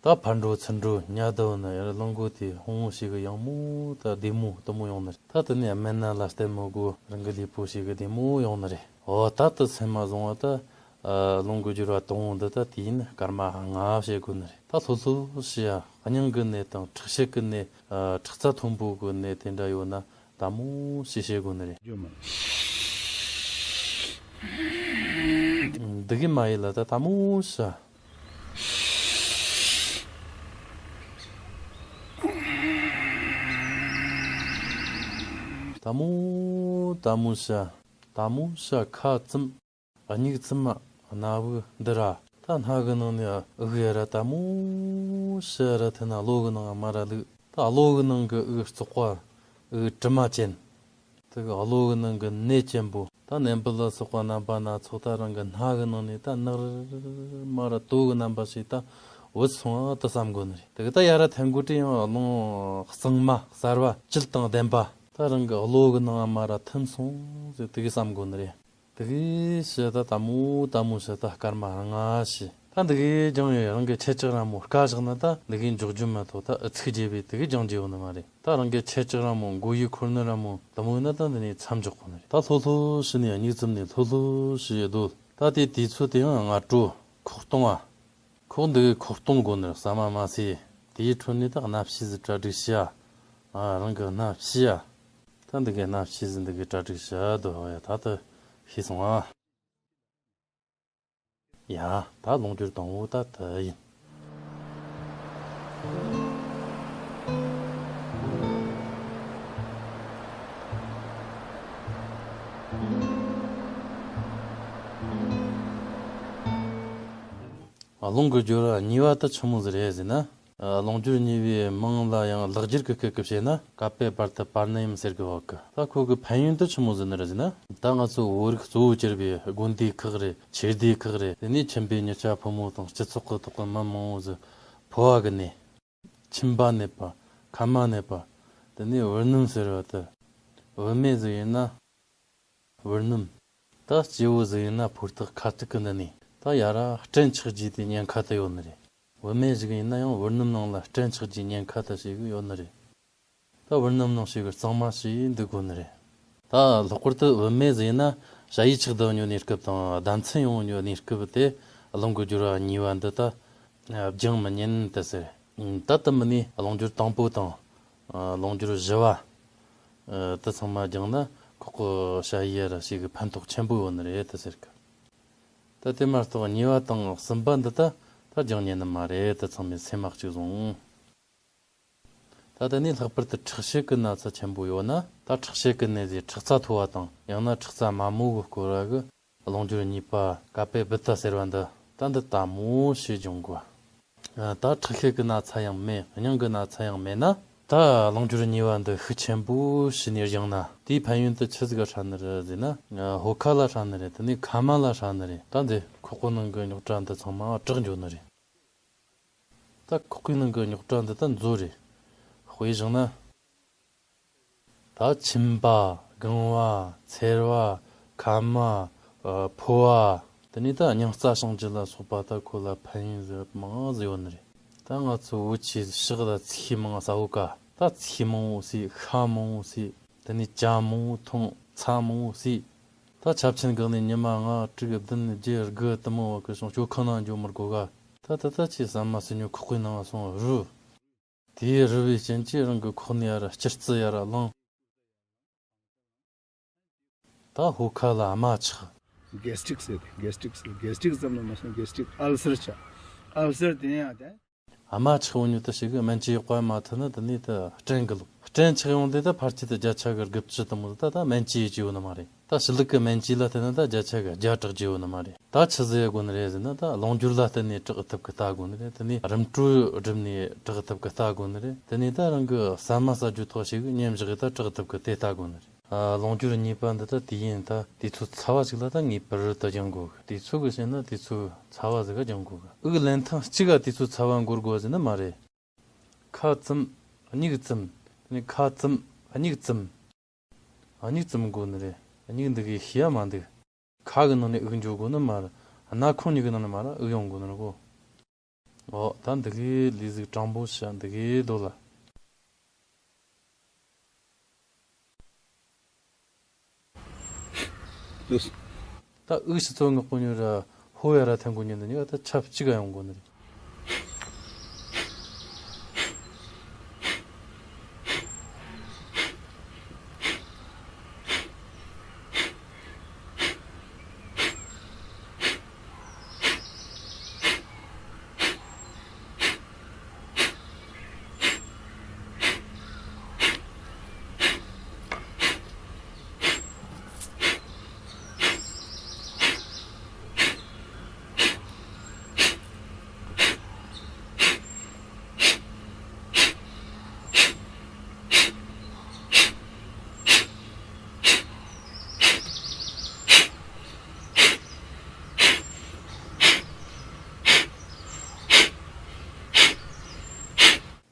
ད་ཕར་འགྲོ་ཚུར་འགྲོ་ཉལ་བསྡད་ན་ཡར་ལངས་གོ་དུས་ཧོང་ཞིག་གི་ཡང་མོ་ད་བདེ་མོ་དུ་མོ་ཡོང་ནི་རེད། ད་དེ་ནས་སྨན་སྣ་ལ་བལྟས་མོ་དགོས། རང་གི་ལུས་པོ་ཞིག་གི་བདེ་མོ་ཡོང་ནི་རེད། འོ་ད་དེ་སེམས་མ་བཟུང་བ་ད་ལོངས་སྐུ་སྦྱོར་བ་དང་པོ་འདི་ད་དུས་ཡུན་སྐར་མ་ལྔ་བྱེད་དགོས་ནི་རེད། ད་ལྷོད་ལྷོད་བྱས་ཡ། སྙིང་གི་ནད་དང་ཁྲག་ཤེད་ཀྱི་ནད། ཁྲག་རྩ་མཐོན་པོ་གི་ནད་དེ་འདྲ་ཡོད་ན། ད་མོ་ཞིག་བྱེད་དགོས་ནི་རེད། འདི་གི་མ་ཡིན་ལ་ད་ད་མོ་ཞིག་ད་མོ་ད་མོ་ཞིག་ད་མོ་ཞིག་ཁ་བཙུམ། མིག་བཙུམ་མ། སྣ་བུག་འདི་ར། ད་སྣ་གི་ནང་ནས་དབུགས་ཡར་ར་ད་མོ་ཞིག་ར་ཐོན་ན་གློ་གི་ནང་མར་ར་བླུགས། ད་གློ་གི་ནང་གི་དབུགས་བཙོག་པ། དབུགས་དྲི་མ་ཅན། དེ་གི་གློ་གི་ནང་གི་ནད་ཅན་པོ། ད་ནད་འབུ་ལ་སོགས་པ་རྣམ་པ་སྣ་ཚོགས་ད་རང་གི་སྣ་གི་ནང་ནས་ད་ནར་མར་ར་དོ་གི་རྣམ་པ་ཞིག་ད་བུད་སོང་བ་ད་བསམ་དགོས་ནི་རེད། དེ་གི་ད་ཡར་ར་ཐོན་གོ་དུས་ཡང་རླུང་གཙང་མ་གསར་བ་བཅུད་དང་ལྡན་པ་ད་རང་གི་གློ་གི་ནང་མར་ར་ཐོན་སོང་ཟེར་དེ་གི་བསམ་དགོས་ནི་རེད། དེ་གི་ཞིག་ད་ད་མོ་ད་མོ་ཞིག་ད་སྐར་མ་ལྔ་ཞིག་ད་འདི་གི་སྦྱང་ཡོད། རང་གི་ཁྱེད་ཅག་ར་མོ་དཀའ་བཞག་ན་ད་འདི་གི་འཇོག་རྒྱུ་མ་གཏོགས་ད་ཨུ་ཚུགས་རྒྱས་པའི་དེ་གི་སྦྱང་རྒྱུ་ཡོད་ནི་མ་རེད། ད་རང་གི་ཁྱེད་ཅག་ར་མོ་མགོ་ཡུ་འཁོར་ནི་ར་མོ་དུ་མོ་ཡིན་ན་ད་འདི་ནས་མཚམས་འཇོག་དགོས་ནི་རེད། ད་ལྷོད་ལྷོད་ཞིག་ནས་མིག་བཙུམ་ནས་ལྷོད་ལྷོད་ཞིག་སྡོད། ད་དེ་དུས་ཚོད་དེ་ཡང་སྔ་དྲོ་ཁོག་སྟོང་བ། ཁོག་འདི་གི་ཁོག་སྟོང་དགོས་ནི་རེད། ཟ་མ་མ་ཟོས། དེའི་ཁྲོད་ནས་ད་སྣབས་ཕྱིས་ཟིག་གྲ་སྒྲིག་བྱས། ཨ། རང་གི་སྣབས་ཕྱིས་ཡ། ད་འདི་གའི་སྣབས་ཕྱིས་ཟིན་འདི་གའི་གྲ་སྒྲིག་བྱ་དོ། ཡ། ད་ད་ཤེས་སོང་ཨ། ཡ། ད་ལོངས་སྤྱོད་དང་པོ་ད་ད་ཡིན། ཨ། ལོངས་སྐུ་སྦྱོར་བ་གཉིས་པ་ད་ཆི་མོ་ཟིག་རེད་ཟེར་ན། ཨ། ལོངས་སྦྱོར་གཉིས་པའི་མིང་ལ་ཡང་ལེགས་སྦྱར་གྱི་སྐད་ཀྱིས་བཤད་ན་ཀ་པེ་བར་ཏི་པར་ཎི་ཡམ་ཟེར་གི་ཡོད་གི། ད་ཁོ་གི་ཕན་ཡོན་དེ་ཆི་མོ་ཟིག་ནི་རེད་ཟེར་ན། ད་ང་ཚོ་བོད་རིགས་གཙོ་བོ་གྱུར་པའི་དགོན་སྡེ་ཁག་རེད། ཆོས་སྡེ་ཁག་རེད། དེ་ནས་ཁྱིམ་པའི་མྱི་སྐྱ་ཕོ་མོ་དང་སྤྱི་ཚོགས་ཀྱི་ཐོག་གི་མི་མང་བོ་ཟིག་འཕོ་བ་གི་གནས། ཁྱིམ་པ་གནས་པ། ཁ་མ་གནས་པ། དེ་ནས་བུ་སྣུམ་ཟེར་བ་དེ། བུད་མེད་ཟིག་ཡིན་ན། བུ་སྣུམ། ད་སྐྱེས་བུ་ཟིག་ཡིན་ན་ཕོ་རྟགས་ཁ་ཐུག་གི་འདི་ནས་ད་ཡར་ར་སྐྲན་ཆགས་རྒྱུ་དེ་ཉེན་ཁ་དེ་ཡོད་ནི་རེད། བུད་མེད་ཟིག་ཡིན་ན་ཡང་བུ་སྣུམ་ནང་ལ་སྐྲན་ཆགས་རྒྱུ་ཉེན་ཁ་དེ་ཞིག་ཡོད་ནི་རེད། ད་བུ་སྣུམ་ནང་ཞིག་གཙང་མ་ཞིག་འདུག་དགོས་ནི་རེད། ད་ལྷག་པར་དུ་བུད་མེད་ཟིག་ཡིན་ན་ཞ་ཡི་ཆགས་སྡང་ཉོ་གནས་སྐབས་དང་ཟླ་མཚན་ཡོང་ཉོ་གནས་སྐབས་དེ་ལོངས་སྐུ་སྦྱོར་བ་གཉིས་པ་འདི་ད་སྦྱང་མི་ཉན་དེ་ཟེར། ད་དེ་མིན་ནས་ལོངས་སྦྱོར་དང་པོ་དང་། ལོངས་སྦྱོར་བཞི་བ། ཨ། དེ་ཚང་མ་སྦྱངས་ན་ཁོག་གི་ཞ་ཡི་ཡ་ར་ཞིག་གི་ཕན་ཐོགས་ཆེན་པོ་ཡོད་ནི་རེད་དེ་ཟེར་གི། ད་དེ་མ་གཏོགས་གཉིས་པ་དང་གསུམ་པ་འདི་ད་ད་སྦྱང་ཉན་ནི་མ་རེད། དེ་ཚང་མས་སེམས་མ་གཅིག་བཟུང་། ད་དེ་ནས་ལྷག་པར་དུ་ཁྲག་ཤེད་ཀྱི་ན་ཚ་ཆེན་པོ་ཡོད་ན། ད་ཁྲག་ཤེད་ཀྱི་ནད་དེ་ཁྲག་རྩ་མཐོ་བ་དང་ཡང་ན་ཁྲག་རྩ་དམའ་མོ་གི་སྐོར་བ་གི་ལོངས་སྦྱོར་གཉིས་པ་ཀ་པེ་བི་ཏ་ཟེར་བ་འདི་ད་འདི་ད་མོ་ཞིག་སྦྱོང་དགོས། ད་ཁྲག་ཤེད་ཀྱི་ན་ཚ་ཡང་མེད། སྙིང་གི་ན་ཚ་ཡང་མེད་ན། ད་ལོངས་སྦྱོར་གཉིས་པ་འདི་ཤུགས་ཆེན་པོ་བྱས་ནས་སྦྱངས་ན་དེའི་ཕན་ཡོན་དེ་ཆི་ཟིག་ག་ཧྲ་ནི་རེད་ཟེར་ན། ཕོ་ཁ་ལ་ཧྲ་ནི་རེད། དེ་ནས་ཁ་མ་ལ་ཧྲ་ནི་རེད། ད་འདི་ཁོག་པའི་ནང་གི་རྙོག་དྲ་འདི་ཚང་མ་དྲག་འགྱོ་ནི་རེད། ད་ཁོག་པའི་ནང་གི་རྙོག་དྲ་འདི་ད་མཛོ་རེད། དཔེ་བཞག་ན། ད་མཆིན་པ། རྒང་བ། མཚེར་བ། ཁ་མ། ཨ། ཕོ་བ། དེ་ནས་ད་སྙིང་རྩ་བྱང་རྒྱུ་ལ་སོགས་པ་ད་ཁོ་ལ་ཕན་ཡོན་ཟེར་མང་ཟིག་ཡོད་ནི་རེད། ད་ང་ཚོ་བོད་ཆས་ཕྱག་ལ་ཚིགས་མང་ཟ་བོ་ཀ་ད་ཚིགས་མང་བོ་ཟོས། ཤ་མང་བོ་ཟོས། དེ་ནས་ཇ་མང་བོ་འཐུང་། ཚྭ་མང་བོ་ཟོས། ད་ཆབ་ཆེན་སྒང་ནས་ཉི་མ་ལྔ་དྲུག་བདུན་བརྒྱད་དགུ་དུ་མོ་བ་གི་སོང་སྤྱོད་ཁང་ནང་འགྱོ་མི་དགོས་ག་ད་ད་ད་ཁྱེད་ཟ་མ་ཟོས་ཉོ་ཁོག་པའི་ནང་སོང་རུ། དེའི་རུ་བའི་རྐྱེན་གྱིས་རང་གི་ཁོག་ནས་ཡར་སྐྱུར་རྩི་ཡར་ལངས། ད་ཕོ་ཁ་ལ་རྨ་ཆགས། གེ་སི་ཊིག་ཟེར་གི། གེ་སི་ཊིག་ཟེར། གེ་སི་ཊིག་ཙམ་ལ་མ་སོང་། གེ་སི་ཊིག་ཨལ་སར་ཆགས། ཨལ་སར་དེ་ཡང་དེ། རྨ་ཆགས་ཡོང་ཉོ་ད་ཞིག་གི་སྨན་བཅོས་ཡག་པ་མ་ཐུབ་ན་དེ་ནས་ད་སྐྲན་གི་ལོ། སྐྲན་ཆགས་ཡོང་དེ་ད་ཕལ་ཆེར་ད་བརྒྱ་ཆ་གི་དགུ་བཅུ་དུ་མོ་ད་ད་སྨན་བཅོས་ཡེ་རྒྱུ་ཡོད་ནི་མ་རེད། ད་ཕྱི་ལུགས་ཀྱི་སྨན་བཅོས་ལ་བརྟེན་ན་ད་བརྒྱ་ཆ་གི་བརྒྱ་དྲག་རྒྱུ་ཡོད་ནི་མ་རེད། ད་ཆི་ཟིག་ཡེ་དགོས་ནི་རེད་ཟེར་ན། ད་རླུང་སྦྱོར་ལ་བརྟེན་ནས་དྲག་ཐུབ་གི་ལྟ་དགོས་ནི་རེད། དེ་ནས་རིམ་གྲོ་བསྒྲུབས་ནས་དྲག་ཐུབ་གི་ལྟ་དགོས་ནི་རེད། དེ་ནས་ད་རང་གི་ཟ་མ་ཟ་རྒྱུ་ཐོག་ཞིག་མཉམ་བཞག་གི་ད་དྲག་ཐུབ་གི་དེ་ལྟ་དགོས་ནི་རེད། ཨ། རླུང་སྦྱོར་གཉིས་པ་འདི་ད་དུས་ཡུན་ད་དུས་ཚོད་ཚ་བ་ཞིག་ལ་ད་ངེས་པར་དུ་སྦྱང་དགོས་གི། དུས་ཚོད་གི་བཤད་ན་དུས་ཚོད་ཚ་བ་ཟིག་ག་སྦྱང་དགོས་གི། དབུགས་ལེན་ཐེངས་གཅིག་ག་དུས་ཚོད་ཚ་བ་འགོར་དགོས་ཟེར་ནི་མ་རེད། ཁ་བཙུམ། མིག་བཙུམ། དེ་ནས་ཁ་བཙུམ། མིག་བཙུམ། ཨ། མིག་བཙུམ་དགོས་ནི་རེད། མིག་འདི་གིས་ཤེས་ཡ་མ་འདུག་ཁ་གི་ནང་ནས་དབུགས་འཇུག་དགོས་ནི་མ་རེད། སྣ་ཁུང་གཉིས་ཀྱི་ནང་ནས་མ་ར་དབུགས་ཡོང་དགོས་ནི་རེད་གོ། འོ་ད་འདི་གི་ལས་ཟིག་དྲང་པོ་བྱ། འདི་གི་དོ་ལ། ད་དབུགས་ཕྱི་ཚོ་ངག་པོ་ཉོ་ར་ཧོ་ཡ་ར་འཐེན་དགོས་ཉིན་འདི་གཉིས་ཀ་ད་ཆབས་གཅིག་ག་ཡོང་དགོས་ནི་རེད།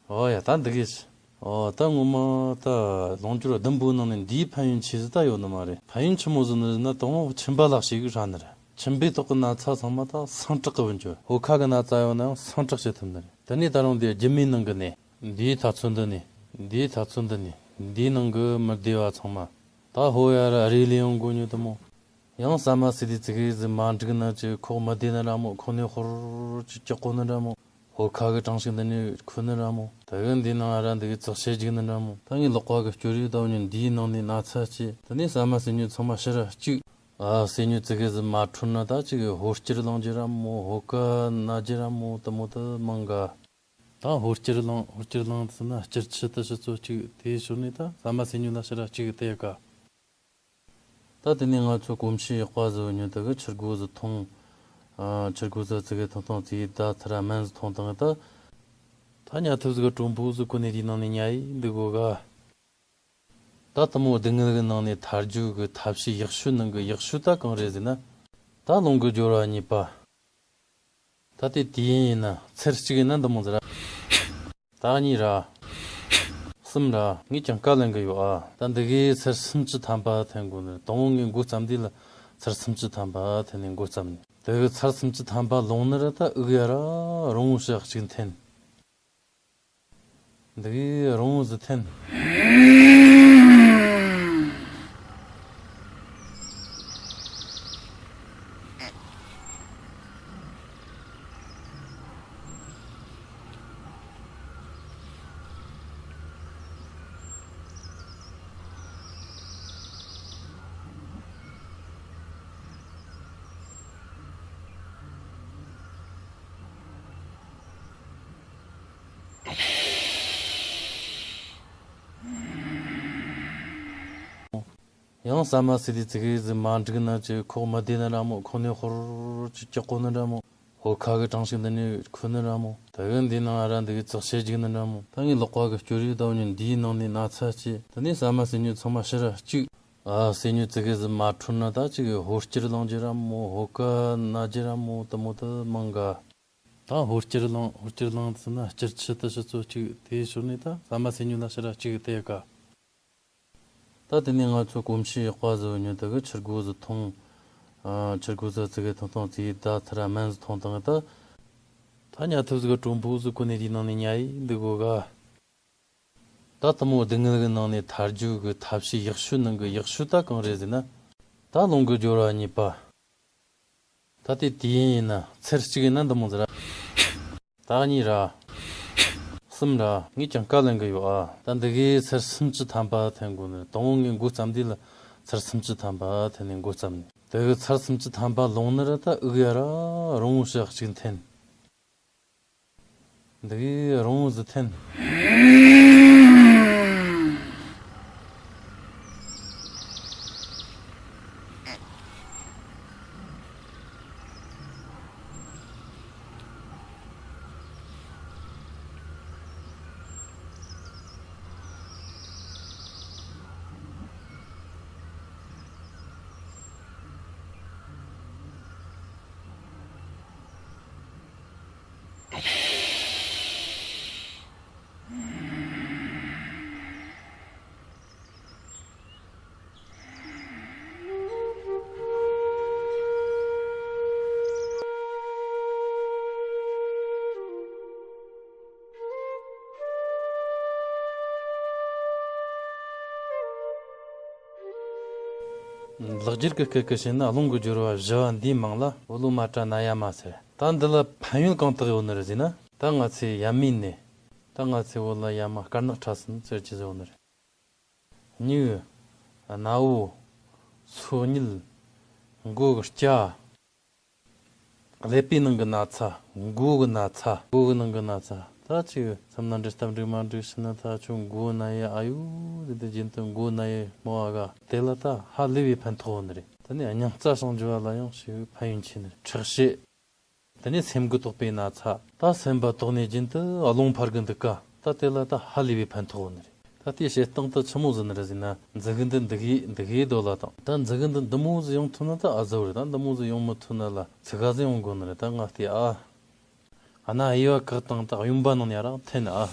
ཨོ་ཡ། ད་འདི་གིས། ཨོ་ད་ངོ་མ་ད་རླུང་སྦྱོར་བདུན་པོའི་ནང་ནས་འདིའི་ཕན་ཡོན་ཆེ་ཟིག་ད་ཡོད་ནི་མ་རེད། ཕན་ཡོན་ཆི་མོ་ཟིག་ནི་ཟེར་ན། དང་པོ་མཆིན་པ་ལ་ཞེ་གི་ཧྲ་ནི་རེད། མཆིན་པའི་ཐོག་གི་ན་ཚ་ཚང་མ་ད་སངས་དྲག་གི་བུད་འགྱོ། ཕོ་ཁ་གི་ན་ཚ་ཡོད་ནའང་སངས་དྲག་བྱེད་ཐུབ་ནི་རེད། དེ་ནས་ད་རུང་འདི་རྒྱུ་མའི་ནང་གི་ནས། འདིའི་ཐ་ཚོད་འདི་ནས། འདིའི་ཐ་ཚོད་འདི་ནས། འདིའི་ནང་གི་མི་བདེ་བ་ཚང་མ། ད་ཧོ་ཡ་ར་རེ་ལེ་ཡོང་དགོས་ཉོ་དུ་མོ། ཡང་ཟ་མ་ཟོས་དུས་ཙི་གེ་ཟིག་མ་འགྲིག་ན་ཅིག་ཁོག་མི་བདེ་ནི་ར་མོ། ཁོག་ནས་ཧོར་ཅིག་སྐྱག་གོ་ནི་ར་མོ། ཕོ་ཁ་གི་གྲང་ཞིག་འདི་ནས་ཁོ་ནི་ར་མོ། ད་གི་འདི་ནང་ར་འདི་གི་ཙག་ཤད་རྒྱུག་ནི་ར་མོ། ད་ངའི་ལག་པ་གི་སྐྱོ་རིས་ད་ཉོན་འདིའི་ནང་ནས་ན་ཚ་སྐྱེ། དེ་ནས་ཟ་མ་ཟོས་ཉོན་ཚང་མ་ཕྱི་ར་གཅིག་ཨ། ཟོས་ཉོན་ཙི་གེ་ཟིག་མ་འཕྲོད་ན་ད་ཅིག་ཧོར་སྐྱུར་ལངས་རྒྱུ་ར་མོ། ཕོ་ཁ་ན་རྒྱུ་ར་མོ། དུ་མོ་དུ་མང་ག་ད་ཧོར་སྐྱུར་ལངས། ཧོར་སྐྱུར་ལངས་ཟེར་ན་སྐྱུར་ཆུ་དུ་ཕྱི་ཚོ་གཅིག་དེའི་ཞོར་ནས་ད་ཟ་མ་ཟོས་ཉོན་ལ་ཕྱི་ར་གཅིག་དེ་ག་ད་དེ་ནས་ང་ཚོ་གོམས་གཤིས་ཡག་པ་ཟིག་ཡོད་ཉོན་དུ་གི་ཆུ་སྒོ་ཟིག་འཐུང་། ཨ། ཆུ་སྒོ་ཟིག་ཙི་གེ་འཐུང་འཐུང་ཙི་ད་ཚུར་སྨན་ཟིག་འཐུང་བཏང་ད། ད་ཉལ་ཐུབ་ཟིག་གི་གྲོང་པོ་ཟིག་ཁོ་ནས་དེའི་ནང་ནས་ཉལ་ཡི་འདུག་གོ་ག་ད་དུ་མོ་སྡུག་བསྔལ་གི་ནང་ནས་ཐར་རྒྱུ་གི་ཐབས་ཤེས་ཡག་ཤོས་ནང་གི་ཡག་ཤོས་ད་གང་རེད་ཟེར་ན། ད་རླུང་གི་སྦྱོར་བ་གཉིས་པ། ད་དེ་དུས་ཡུན་ཡིན་ན་ཚར་གཅིག་ཡིན་ན་འདི་མོ་ཟེར་ར། ད་གཉིས་ར། གསུམ་ར། ངས་ཀྱང་བཀའ་ལེན་གི་ཡོད་ཨ། ད་འདི་གའི་ཚར་སུམ་ཅུ་ཐམ་པ་འཐེན་དགོས་ནི། དང་པོ་ངས་འགོ་བརྩམས་དུས་ལ་ཚར་སུམ་ཅུ་ཐམ་པ་འཐེན་ནས་འགོ་བརྩམས་ནས། དེ་གི་ཚར་སུམ་ཅུ་ཐམ་པ་ལོངས་ནི་ར་ད་དབུགས་ཡ་ར་རིང་བོ་ཞིག་གཅིག་འཐེན། འདི་གི་རིང་བོ་ཟིག་འཐེན། ཡང་ཟ་མ་ཟོས་དུས་ཙི་གེ་ཟིག་མ་འགྲིག་ན་ཅིག་ཁོག་མི་བདེ་ནི་འདྲ་མོ། ཁོག་ནས་ཧོར་ཅིག་སྐྱག་གོ་ནི་འདྲ་མོ། ཕོ་ཁ་གི་གྲང་ཞིག་འདི་ནས་ཁོ་ནི་འདྲ་མོ། ད་གི་འདི་ནང་ཨ་ར་འདི་གི་ཙག་ཤད་རྒྱུག་ནི་འདྲ་མོ། ད་ངའི་ལག་པ་གི་སྐྱོ་རིས་ད་ཉོན་འདིའི་ནང་ནས་ན་ཚ་སྐྱེ། དེ་ནས་ཟ་མ་ཟོས་ཉོན་ཚང་མ་ཕྱི་ར་གཅིག་ཨ། ཟོས་ཉོན་ཙི་གེ་ཟིག་མ་འཕྲོད་ན་ད་ཅིག་ཧོར་སྐྱུར་ལངས་རྒྱུ་འདྲ་མོ། ཕོ་ཁ་ན་རྒྱུ་འདྲ་མོ། དེ་མོ་དེ་མང་ག་ད་ཧོར་སྐྱུར་གླིང་། ཧོར་སྐྱུར་གླིང་དུ་ན་སྐྱུར་ཆུ་དུ་ཕྱི་ཚོ་གཅིག་དེའི་ཞོར་ནས་ད་ཟ་མ་ཟོས་ཉོ་ལ་ཕྱི་ར་གཅིག་དེ་ཡ་ཀ། ད་དེ་ནས་ང་ཚོ་གོམས་གཤིས་ཡག་པ་བཟོ་ཉོ་དུ་གི་ཆུ་སྒོ་ཟི་ཐོང་། ཨ། ཆུ་སྒོ་ཟི་ཙི་གི་ཐོང་ཐོང་ཙི་ད་ཐི་ར་སྨན་ཟི་ཐོང་དང་ད། ད་ཉ་ཐུབ་ཟི་གི་གྲོང་པོ་ཟི་གོ་ནས་དེའི་ནང་ནས་ཉ་ཡི་འདི་གོ་ག། ད་དུ་མོ་སྡུག་བསྔལ་གྱི་ནང་ནས་ཐར་རྒྱུ་གི་ཐབས་ཤེས་ཡག་ཤོས་ནང་གི་ཡག་ཤོས་ད་གང་རེད་ཟེར་ན། ད་ལུང་གི་སྦྱོར་བ་གཉིས་པ། ད་དེ་དུས་ཡུན་ཡིན་ན་ཚར་གཅིག་ཡིན་ན་འདི་མོ་ཟེར་ར། ད་གཉིས་ར། གསུམ་ར། ངས་ཀྱང་བཀའ་ལེན་གི་ཡོད་ཨ། ད་འདི་གའི་ཚར་སུམ་ཅུ་ཐམ་པ་འཐེན་དགོས་ནི། དང་པོ་ངས་འགོ་བརྩམས་དུས་ལ་ཚར་སུམ་ཅུ་ཐམ་པ་འཐེན་ནས་འགོ་བརྩམས་ནས། དེ་གི་ཚར་སུམ་ཅུ་ཐམ་པ་ལོངས་ནི་ར་ད་ཨུ་ག་ཡ་ར་རོང་བོ་ཞག་གཅིག་འཐེན། འདི་གི་རོང་བོ་ཟི་འཐེན། ལག་འཁྱེར་གི་སྐད་ཀྱི་བཤད་ན་རླུང་གི་སྦྱོར་བ་བཞི་བ་འདིའི་མིང་ལ་བོ་ལོ་མ་ཏྲ་ན་ཡ་མ་ཟེར། ད་འདི་ལ་ཕན་ཡོན་གང་དག་ཡོད་ནི་རེད་ཟེར་ན། ད་ང་ཚོའི་ཡ་མའི་ནད། ད་ང་ཚོའི་བོད་ལ་ཡ་མ་དཀར་ནག་ཕྲ་སྲིན་ཟེར་གྱི་ཟེར་བ་ནི་རེད། སྨྱུག། སྣ་བོ། སོ་ཉལ། མགོ་གི་སྐྱ། ཀླད་པའི་ནང་གི་ན་ཚ། མགོ་གི་ན་ཚ། མགོ་གི་ནང་གི་ན་ཚ། ད་ཅིག་མཚམས་ན་འདྲི་སྟབས་འགྲིག་མ་འགྲིག་ཕྱིན་ན་ད་ཁྱོད་མགོ་ན་ཡི་ཨ་ཡོ་ཟེར་ཏེ་རྒྱུན་དུ་མགོ་ན་ཡི་མོ་ཨ་ག་དེ་ལ་ད་ཧ་ལས་པའི་ཕན་ཐོགས་ཡོད་ནི་རེད། དེ་ནས་སྙིང་རྩ་བྱང་རྒྱུ་བ་ལ་ཡང་ཞེ་པོ་ཕན་ཡོན་ཆེ་ནི་རེད། ཁྲག་ཤེད། དེ་ནས་སེམས་ཀྱི་དོགས་པའི་ན་ཚ། ད་སེམས་པ་དོགས་ནས་རྒྱུན་དུ་རླུང་འཕར་གི་འདུག་ག། ད་དེ་ལ་ད་ཧ་ལས་པའི་ཕན་ཐོགས་ཡོད་ནི་རེད། ད་དེའི་བྱེད་སྟངས་དེ་ཆི་མོ་ཟིག་ནི་རེད་ཟེར་ན། མཛུ་གུ་འདི་འདི་གའི་འདི་གའི་རྡོ་ལ་དང་། ད་མཛུ་གུ་འདི་འདི་མོ་ཟིག་ཡོང་ཐུབ་ན་ད་ཨ་ཟོ་རེད། ད་འདི་མོ་ཟིག་ཡོང་མི་ཐུབ་ན་ལ་ཚི་ག་ཟིག་ཡོང་དགོས་ནི་རེད། ད་ང་དེ་ཨ། ཨ་ན་དབྱེ་བ་བཀག་སྟངས་ད་གཡོན་པ་ནང་ནས་ཡར་འཐེན་ཨ།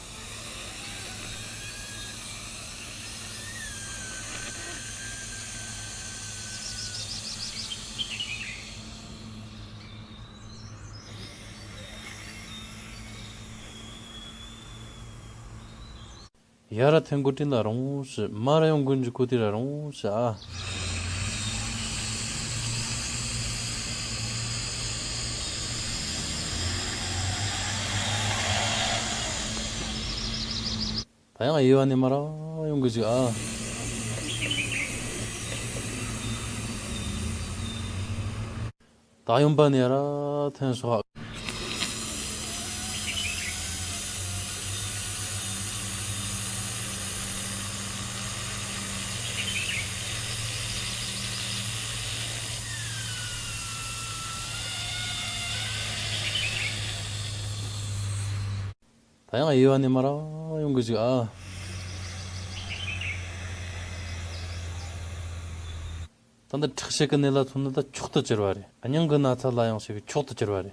ཡ་ར་འཐེན་གོ་དྲིན་ལ་རང་ཞི། མ་ར་ཡོང་དགོས་འཇུག་གོ་དེ་ར་རང་ཞི་ཨ། ད་ཡང་དབྱེ་བ་ནས་མ་ར་ཡོང་གི་ཞིག་ཨ། ད་གཡོན་པ་ནས་ར་འཐེན་སོ། ད་ཡང་དབྱེ་བ་ནས་མ་ར་ཡོང་གི་ཞིག་ཨ། ད་འདི་ཁྲག་ཤེད་ཀྱི་ནད་ལ་མཚོན་ན་ད་མཆོག་ཏུ་གྱུར་པ་རེད། སྙིང་གི་ན་ཚ་ལ་ཡང་ཞེ་གི་མཆོག་ཏུ་གྱུར་པ་རེད།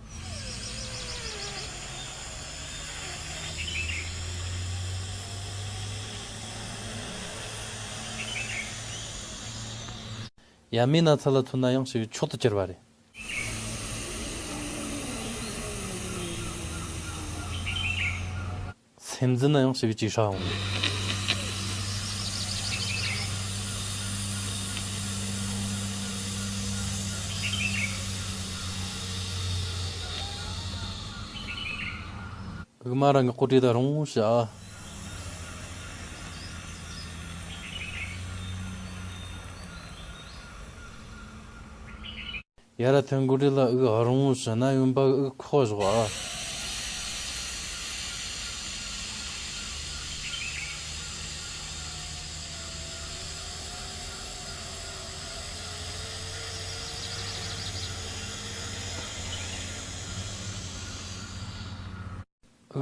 ཡ་མའི་ན་ཚ་ལ་མཚོན་ན་ཡང་ཞེ་གི་མཆོག་ཏུ་གྱུར་པ་རེད། སེམས་འཛིན་ན་ཡང་ཞེ་གི་ཅིག་ཧྲ་འོང་། ཨུ་མ་རང་གི་ཀོ་ཏི་ད་རུང་ཞི་ཨ། ཡ་ར་ཐོན་གོ་དྲི་ལ་ཨུ་རུང་ཞི་ན་ཡོན་པ་ཨུ་ཁོ་ཞོག་ཨ།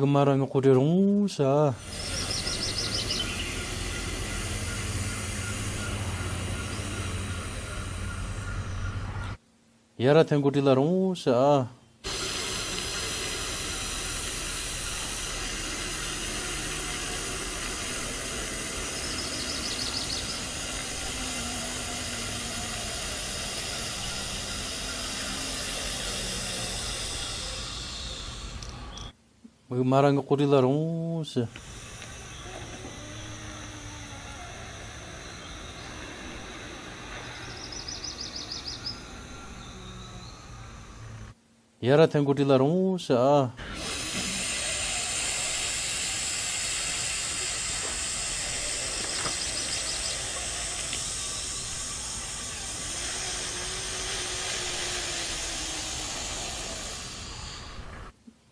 ཨུ་མ་ར་ངི་ཀོ་དྲི་རུང་ཞི་ཨ། ཡ་ར་ཐོན་གོ་དྲི་ལ་རུང་ཞི་ཨ། མིག་མ་ར་ངག་གོ་དྲི་ལ་རུང་ཞི། ཡ་ར་ཐན་གོ་དྲི་ལ་རུང་ཞི་ཨ།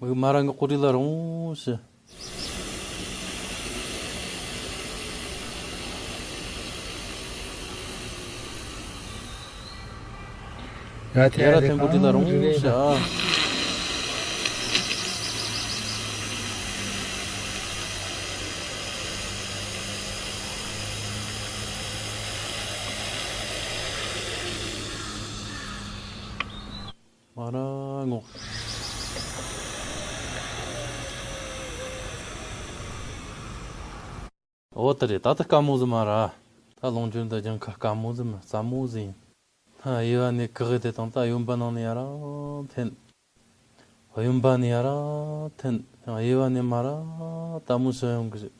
མིག་མ་ར་ངག་གོ་དྲི་ལ་རུང་ཞི། ཡ་ར་ཐན་གོ་དྲི་ལ་རུང་ཞི་ཨ། མ་ར་ངོ་། འོ་དེ་རེད། ད་ལྟ་དཀའ་མོ་ཟིག་མ་ར། ད་ལོངས་སྤྱོད་འདི་སྦྱང་ཁ་དཀའ་མོ་ཟིག་མིན། སླ་མོ་ཟིག་ཡིན། ཧ། དབྱེ་བ་ནས་བཀག་དེ་དང་ད་གཡོན་པ་ནང་ནས་ཡ་ར་འཐེན། གཡོན་པ་ནས་ཡ་ར་འཐེན། ཡང་དབྱེ་བ་ནས་མ་ར་ད་མོ་ཤ་ཡོང་གི་ཞིག་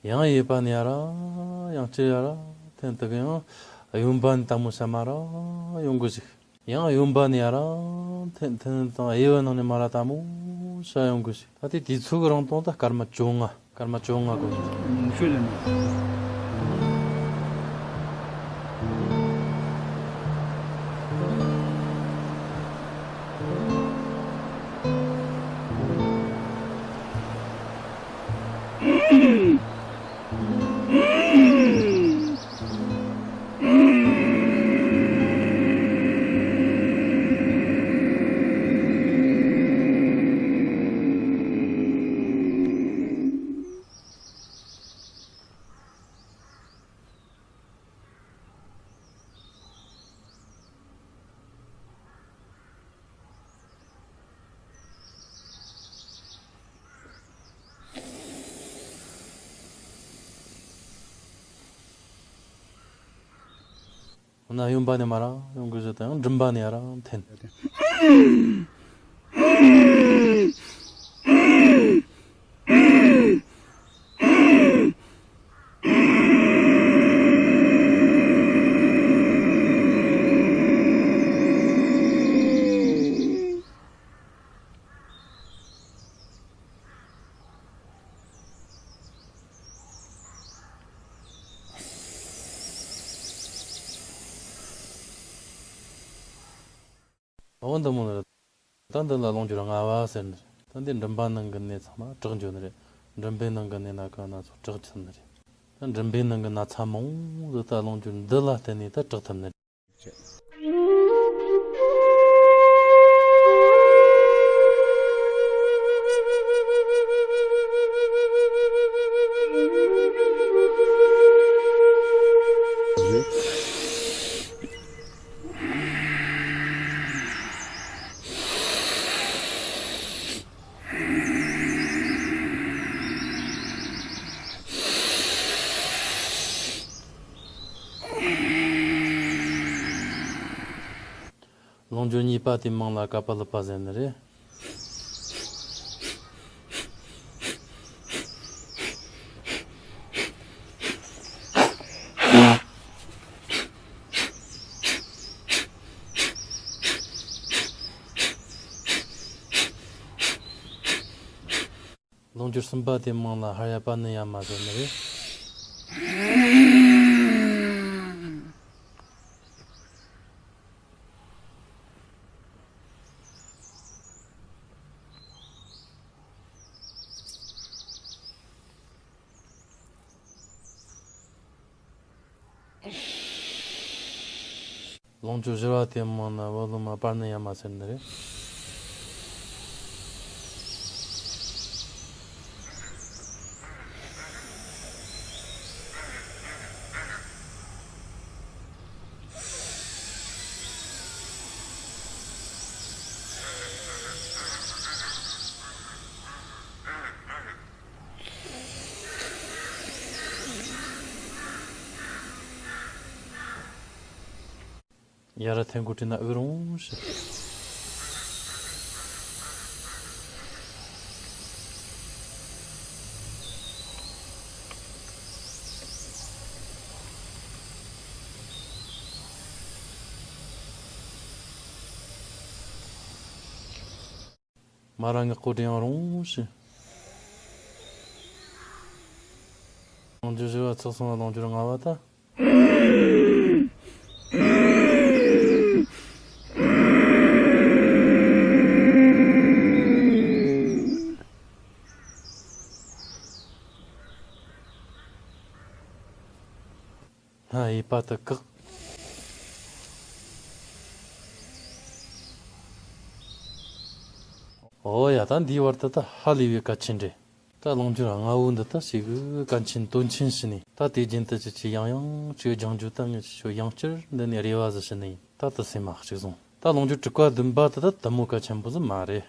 ཡང་གཡས་པ་ནས་ཡ་ར་ཡང་ཅི་ཡ་ར་འཐེན། དེ་གི་ཡང་གཡོན་པ་ནས་ད་མོ་ཤ་མ་ར་ཡོང་གི་ཞིག་ཡང་གཡོན་པ་ནས་ཡ་ར་འཐེན་འཐེན་དང་གཡས་པ་ནང་ནས་མ་ར་ད་མོ་ཤ་ཡོང་གི་ཞིག་ད་དེ་དུས་ཚོད་ཀྱི་རིང་ཐུང་ད་སྐར་མ་བཅོ་ལྔ། སྐར་མ་བཅོ་ལྔ་གོ། ཤོད་ལ་ནི། འོ་ན་གཡོན་པ་ནས་མ་ར་ཡོང་གི་ཞིག་དང་མགྲིན་པ་ནས་ཡ་ར་འཐེན། འོ་འདི་མོ་ནི་རེད། ད་འདི་ལ་ལོངས་སྤྱོད་ལྔ་པ་ཟེར་ནི་རེད། ད་འདི་མགྲིན་པ་ནང་གི་ནད་ཚང་མ་དྲག་འགྱོ་ནི་རེད། མགྲིན་པའི་ནང་གི་ནད་སྣ་ཁ་སྣ་ཚོགས་དྲག་ཐུབ་ནི་རེད། ད་མགྲིན་པའི་ནང་གི་ན་ཚ་མང་བོ་ཟིག་ད་ལོངས་སྤྱོད་འདི་ལ་བརྟེན་ནས་ད་དྲག་ཐུབ་ནི་རེད། ལོངས་སྤྱོད་གཉིས་པ་དེའི་མིང་ལ་ཀ་པ་ལི་པ་ཟེར་ནི་རེད། ལོངས་སྤྱོད་གསུམ་པ་དེའི་མིང་ལ་ཧ་ར་ཡ་པ་ནི་ཡ་མ་ཟེར་ནི་རེད། ལོངས་སྤྱོད་བཞི་པ་དེའི་མིང་ལ་བོ་ལུ་མ་པར་ནི་ཡ་མ་ཟེར་ནི་རེད། ཡ་ར་ཐན་གོ་དྲི་ན་ཨུ་རུང་ཞི། མ་ར་ངག་པོ་དྲན་ཡང་རུང་ཞིག་ལོངས་སྤྱོད་བཞི་པ་ཚོགས་སོང་བ་ལོངས་སྤྱོད་ལྔ་པ་ད། སྣ་གཡས་པ་དེ་བཀག་ཨོ་ཡ། ད་འདིའི་བར་དུ་ད་ཧ་ལས་པའི་གལ་ཆེན་རེད། ད་ལོངས་སྤྱོད་ལྔ་བོ་འདི་ད་ཞིག་གི་གལ་ཆེན་དོན་ཆེན་ཞིག་ནས། ད་དེ་རྒྱུན་དུ་ཅི་ཅི་ཡང་ཡང་ཅིག་སྦྱང་རྒྱུ། ད་ངས་ཁྱོད་ཡང་བསྐྱར་འདི་ནས་རེ་བ་ཟིག་ཞུ་ནི་ཡིན། ད་དེ་སེམས་མ་གཅིག་བཟུང་། ད་ལོངས་སྤྱོད་དྲུག་པ་བདུན་པ་དེ་ད་དེ་མོ་གལ་ཆེན་པོ་ཟིག་མ་རེད།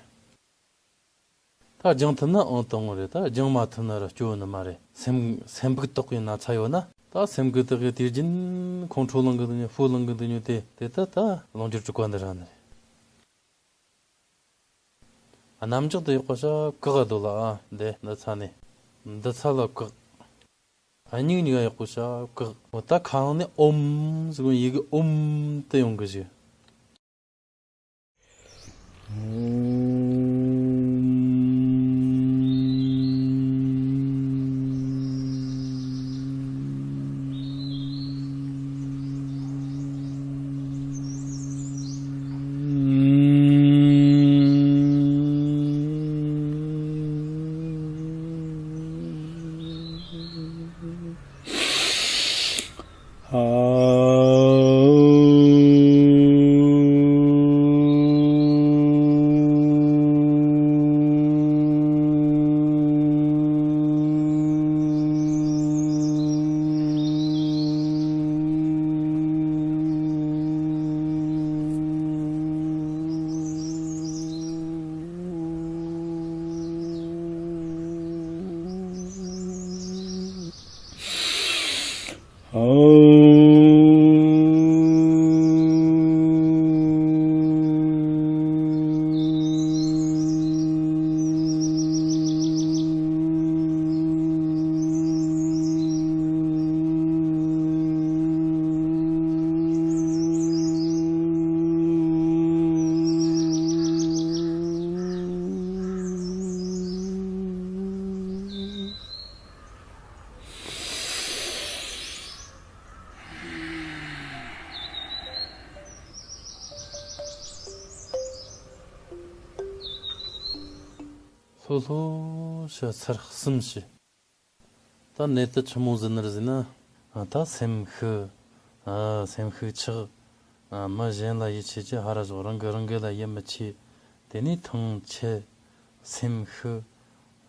ད་སྦྱང་ཐུབ་ན་ཨང་དང་པོ་རེད། ད་སྦྱང་མ་ཐུབ་ན་ར་སྐྱོ་ནི་མ་རེད། སེམས་སེམས་སྦུག་དོག་པའི་ན་ཚ་ཡོད་ན། ད་སེམས་སྦུག་དོག་གི་དུས་རྒྱུན་ཁོང་ཁྲོ་ལངས་གི་འདུག་ཉོ། ཕོ་ལངས་གི་འདུག་ཉོ། དེ་དེ་ད་ད་ལོངས་སྤྱོད་དྲུག་པ་འདི་ར་ནི་རེད། རྣམ་འཇོག་དེ་ཡག་པོ་བྱ། བཀག་འདུག་ལ་ཨ། འདི་འདི་ཚ་ནས་འདི་ཚ་ལ་བཀག་སྙིང་གཉིས་ཀ་ཡག་པོ་བྱ། བཀག་འོ་ད་ཁ་ནང་ནས་ཨོམ་ཟེར་གོ་ཡི་གེ་ཨོམ་དེ་ཡོང་གི་ཞིག་ལྷོད་ལྷོད་བྱས་ཚར་གསུམ་བྱས། ད་ནད་དེ་ཆི་མོ་ཟིག་ནི་རེད་ཟེར་ན། ད་སེམས་ཤི། ཨ། སེམས་ཤུགས་ཆག་ཨ། མི་གཞན་ལ་ཡིད་ཆེས་རྒྱུ་ཧར་ར་ཞོག་རང་གིས་རང་གི་ལ་ཡིད་མི་ཆེས། དེ་ནས་ཐང་ཆད། སེམས་ཤི།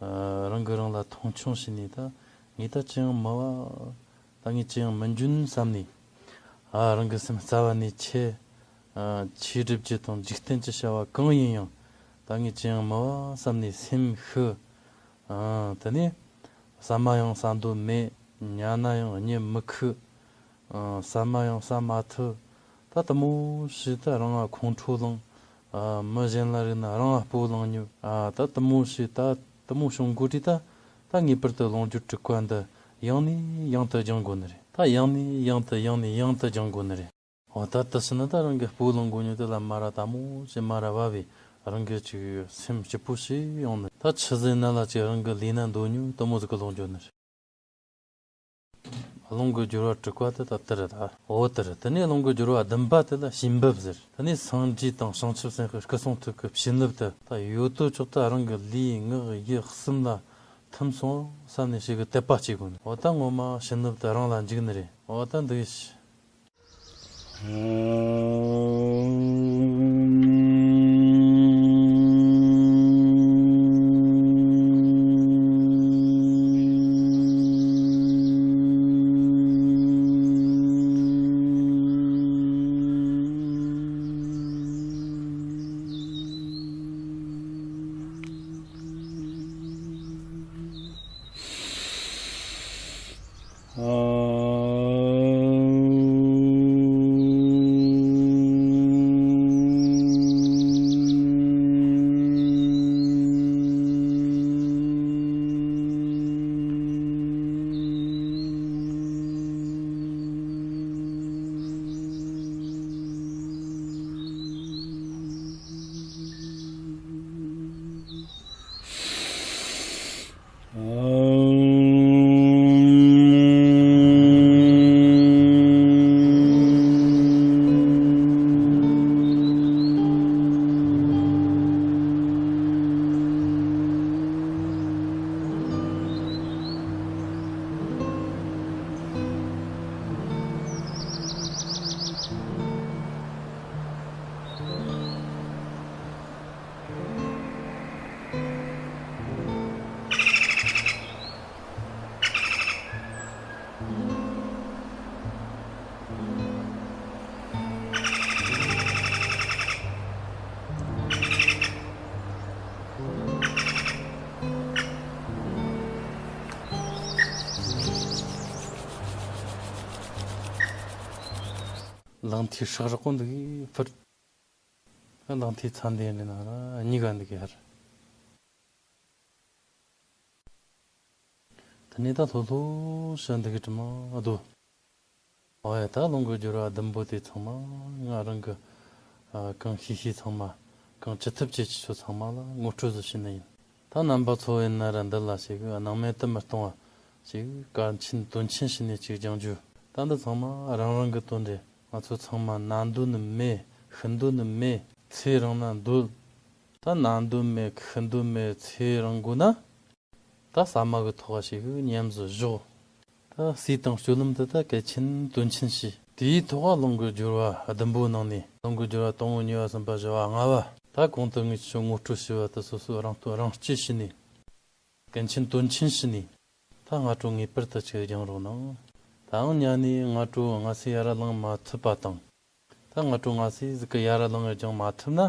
ཨ། རང་གིས་རང་ལ་མཐོང་ཆུང་བྱས་ནས། ད་ངས་ད་ཅི་ཡང་མི་བ། ད་ངས་ཅི་ཡང་མི་འཇོན་བསམ་ནས། ཨ། རང་གི་སེམས་རྩ་བ་ནས་ཆད། ཨ། ཆོས་སྒྲུབ་རྒྱུ་དང་འཇིག་རྟེན་གྱི་བྱ་བ་གང་ཡིན་ཡང་། ད་ངས་ཅི་ཡང་མི་བ་བསམ་ནས་སེམས་ཤི། ཨ། དེ་ནས་ཟ་མ་ཡང་ཟ་འདོད་མེད། ཉལ་ན་ཡང་གཉིད་མི་ཁུག་ཨ། ཟ་མ་ཡང་ཟ་མ་ཐུབ། ད་དེ་མོ་ཞིག་ད་རང་ང་ཁོང་ཁྲོ་ལངས། ཨ། མི་གཞན་ལ་རིག་ན་རང་ང་སྤོ་ལངས་ཉོ། ཨ། ད་དེ་མོ་ཞིག་ད་དེ་མོ་བྱུང་གོ་དུས། ད་ད་ངེས་པར་དུ་ལོངས་སྤྱོད་དྲུག་པ་འདི་ཡང་ནས་ཡང་དུ་སྦྱང་དགོས་ནི་རེད། ད་ཡང་ནས་ཡང་དུ་ཡང་ནས་ཡང་དུ་སྦྱང་དགོས་ནི་རེད། འོ་ད་དེ་ཕྱིན་ན་ད་རང་གི་སྤོ་ལངས་དགོས་ཉོ། དེ་ལ་མ་ར་དེ་མོ་ཞིག་མ་ར་བབས་པས་རང་གི་ཅིག་སེམས་སྐྱིད་པོ་ཞིག་ཡོང་ནི། ད་ཆི་ཟིག་ན་ལ་ཅིག་རང་གི་ལས་ན་འདོད་ཉོ། དེ་མོ་ཟིག་གི་ལོངས་སྤྱོད་ནི་རེད། རླུང་གི་སྦྱོར་བ་དྲུག་པ་དེ་ད་དེ་རེད་ད། འོ་དེ་རེད། དེ་ནས་རླུང་གི་སྦྱོར་བ་བདུན་པ་དེ་ལ་བྱིན་འབེབས་ཟེར། དེ་ནས་སངས་རྒྱས་དང་བྱང་ཆུབ་སེམས་དཔའི་སྐུ་གསུང་ཐུགས་ཀྱི་བྱིན་རླབས་དེ་ད་ཡོད་དོ་ཅོག་ཏུ་རང་གི་ལུས་ངག་ཡིད་གསུམ་ལ་ཐིམ་སོང་བསམ་ནས་ཞིག་གི་དད་པ་སྐྱེ་དགོས་ནི། འོ་ད་ངོ་མ་བྱིན་རླབས་དེ་རང་ལ་འཇུག་ནི་རེད། འོ་ད་འདུག་ཤི། ལག་མཐིལ་ཧྲག་ཧྲག་པོ་འདི་གིས་ཕུར། ལག་མཐིལ་ཚ་འདི་ནས་ན་ར་གཉིས་ཀ་འདི་གིས་ཧར། དེ་ནས་ད་ལྷོད་ལྷོད་བྱས་འདི་གི་དྲི་མ་བདོ། ཨོ་ཡ། ད་ལོངས་སྐུ་སྦྱོར་བ་བདུན་པོ་དེ་ཚང་མ་ང་རང་གི་ཨ་གང་ཤེས་ཤེས་ཚང་མ། གང་ཅི་ཐུབ་ཅི་ཅི་ཆོ་ཚང་མ་ལ་ངོ་སྤྲོད་ཟིག་བྱས་ནི་ཡིན། ད་རྣམ་པ་ཚོ་ཡིན་ན་ར་འདི་ལ་ཞིག་སྣང་མེད་དུ་མི་གཏོང་བ་ཞིག་གལ་ཆེན་དོན་ཆེན་བྱས་ནས་ཅིག་སྦྱང་རྒྱུ། ད་འདི་ཚང་མ་རང་རང་གི་དོན་རེད། ང་ཚོ་ཚང་མ་ན་འདོད་ནི་མེད། ཤི་འདོད་ནི་མེད། ཚེ་རིང་ན་འདོད། ད་ན་འདོད་མེད། ཤི་འདོད་མེད། ཚེ་རིང་དགོས་ན། ད་ཟ་མ་གི་ཐོག་ཞིག་ཉམས་སུ་བཞག་ད་སྲས་དང་སྤྱོད་ལམ་དེ་ད་གལ་ཆེན་དོན་ཆེན་ཞིག་དེའི་ཐོག་ལོངས་སྐུ་སྦྱོར་བ་བདུན་པོའི་ནང་ནས་ལོངས་སྐུ་སྦྱོར་བ་དང་པོ་གཉིས་པ་གསུམ་པ་བཞི་བ་ལྔ་བ་ད་གོང་དུ་ངས་ཁྱོད་ངོ་སྤྲོད་ཞུས་པ་དེ་སོ་སོ་རང་སྟོན་རང་སྤྱི་བྱས་ནས། གལ་ཆེན་དོན་ཆེན་བྱས་ནས། ད་སྔ་དྲོ་ངེས་པར་དུ་ཅིག་སྦྱང་རོགས་གནང་། ད་ཡང་ཉལ་ནས་སྔ་དྲོ་སྔ་ཚེ་ཡར་ལངས་མ་ཐུབ་པ་དང་། ད་སྔ་དྲོ་སྔ་ཚེ་ཟིག་གི་ཡར་ལངས་སྦྱང་མ་ཐུབ་ན།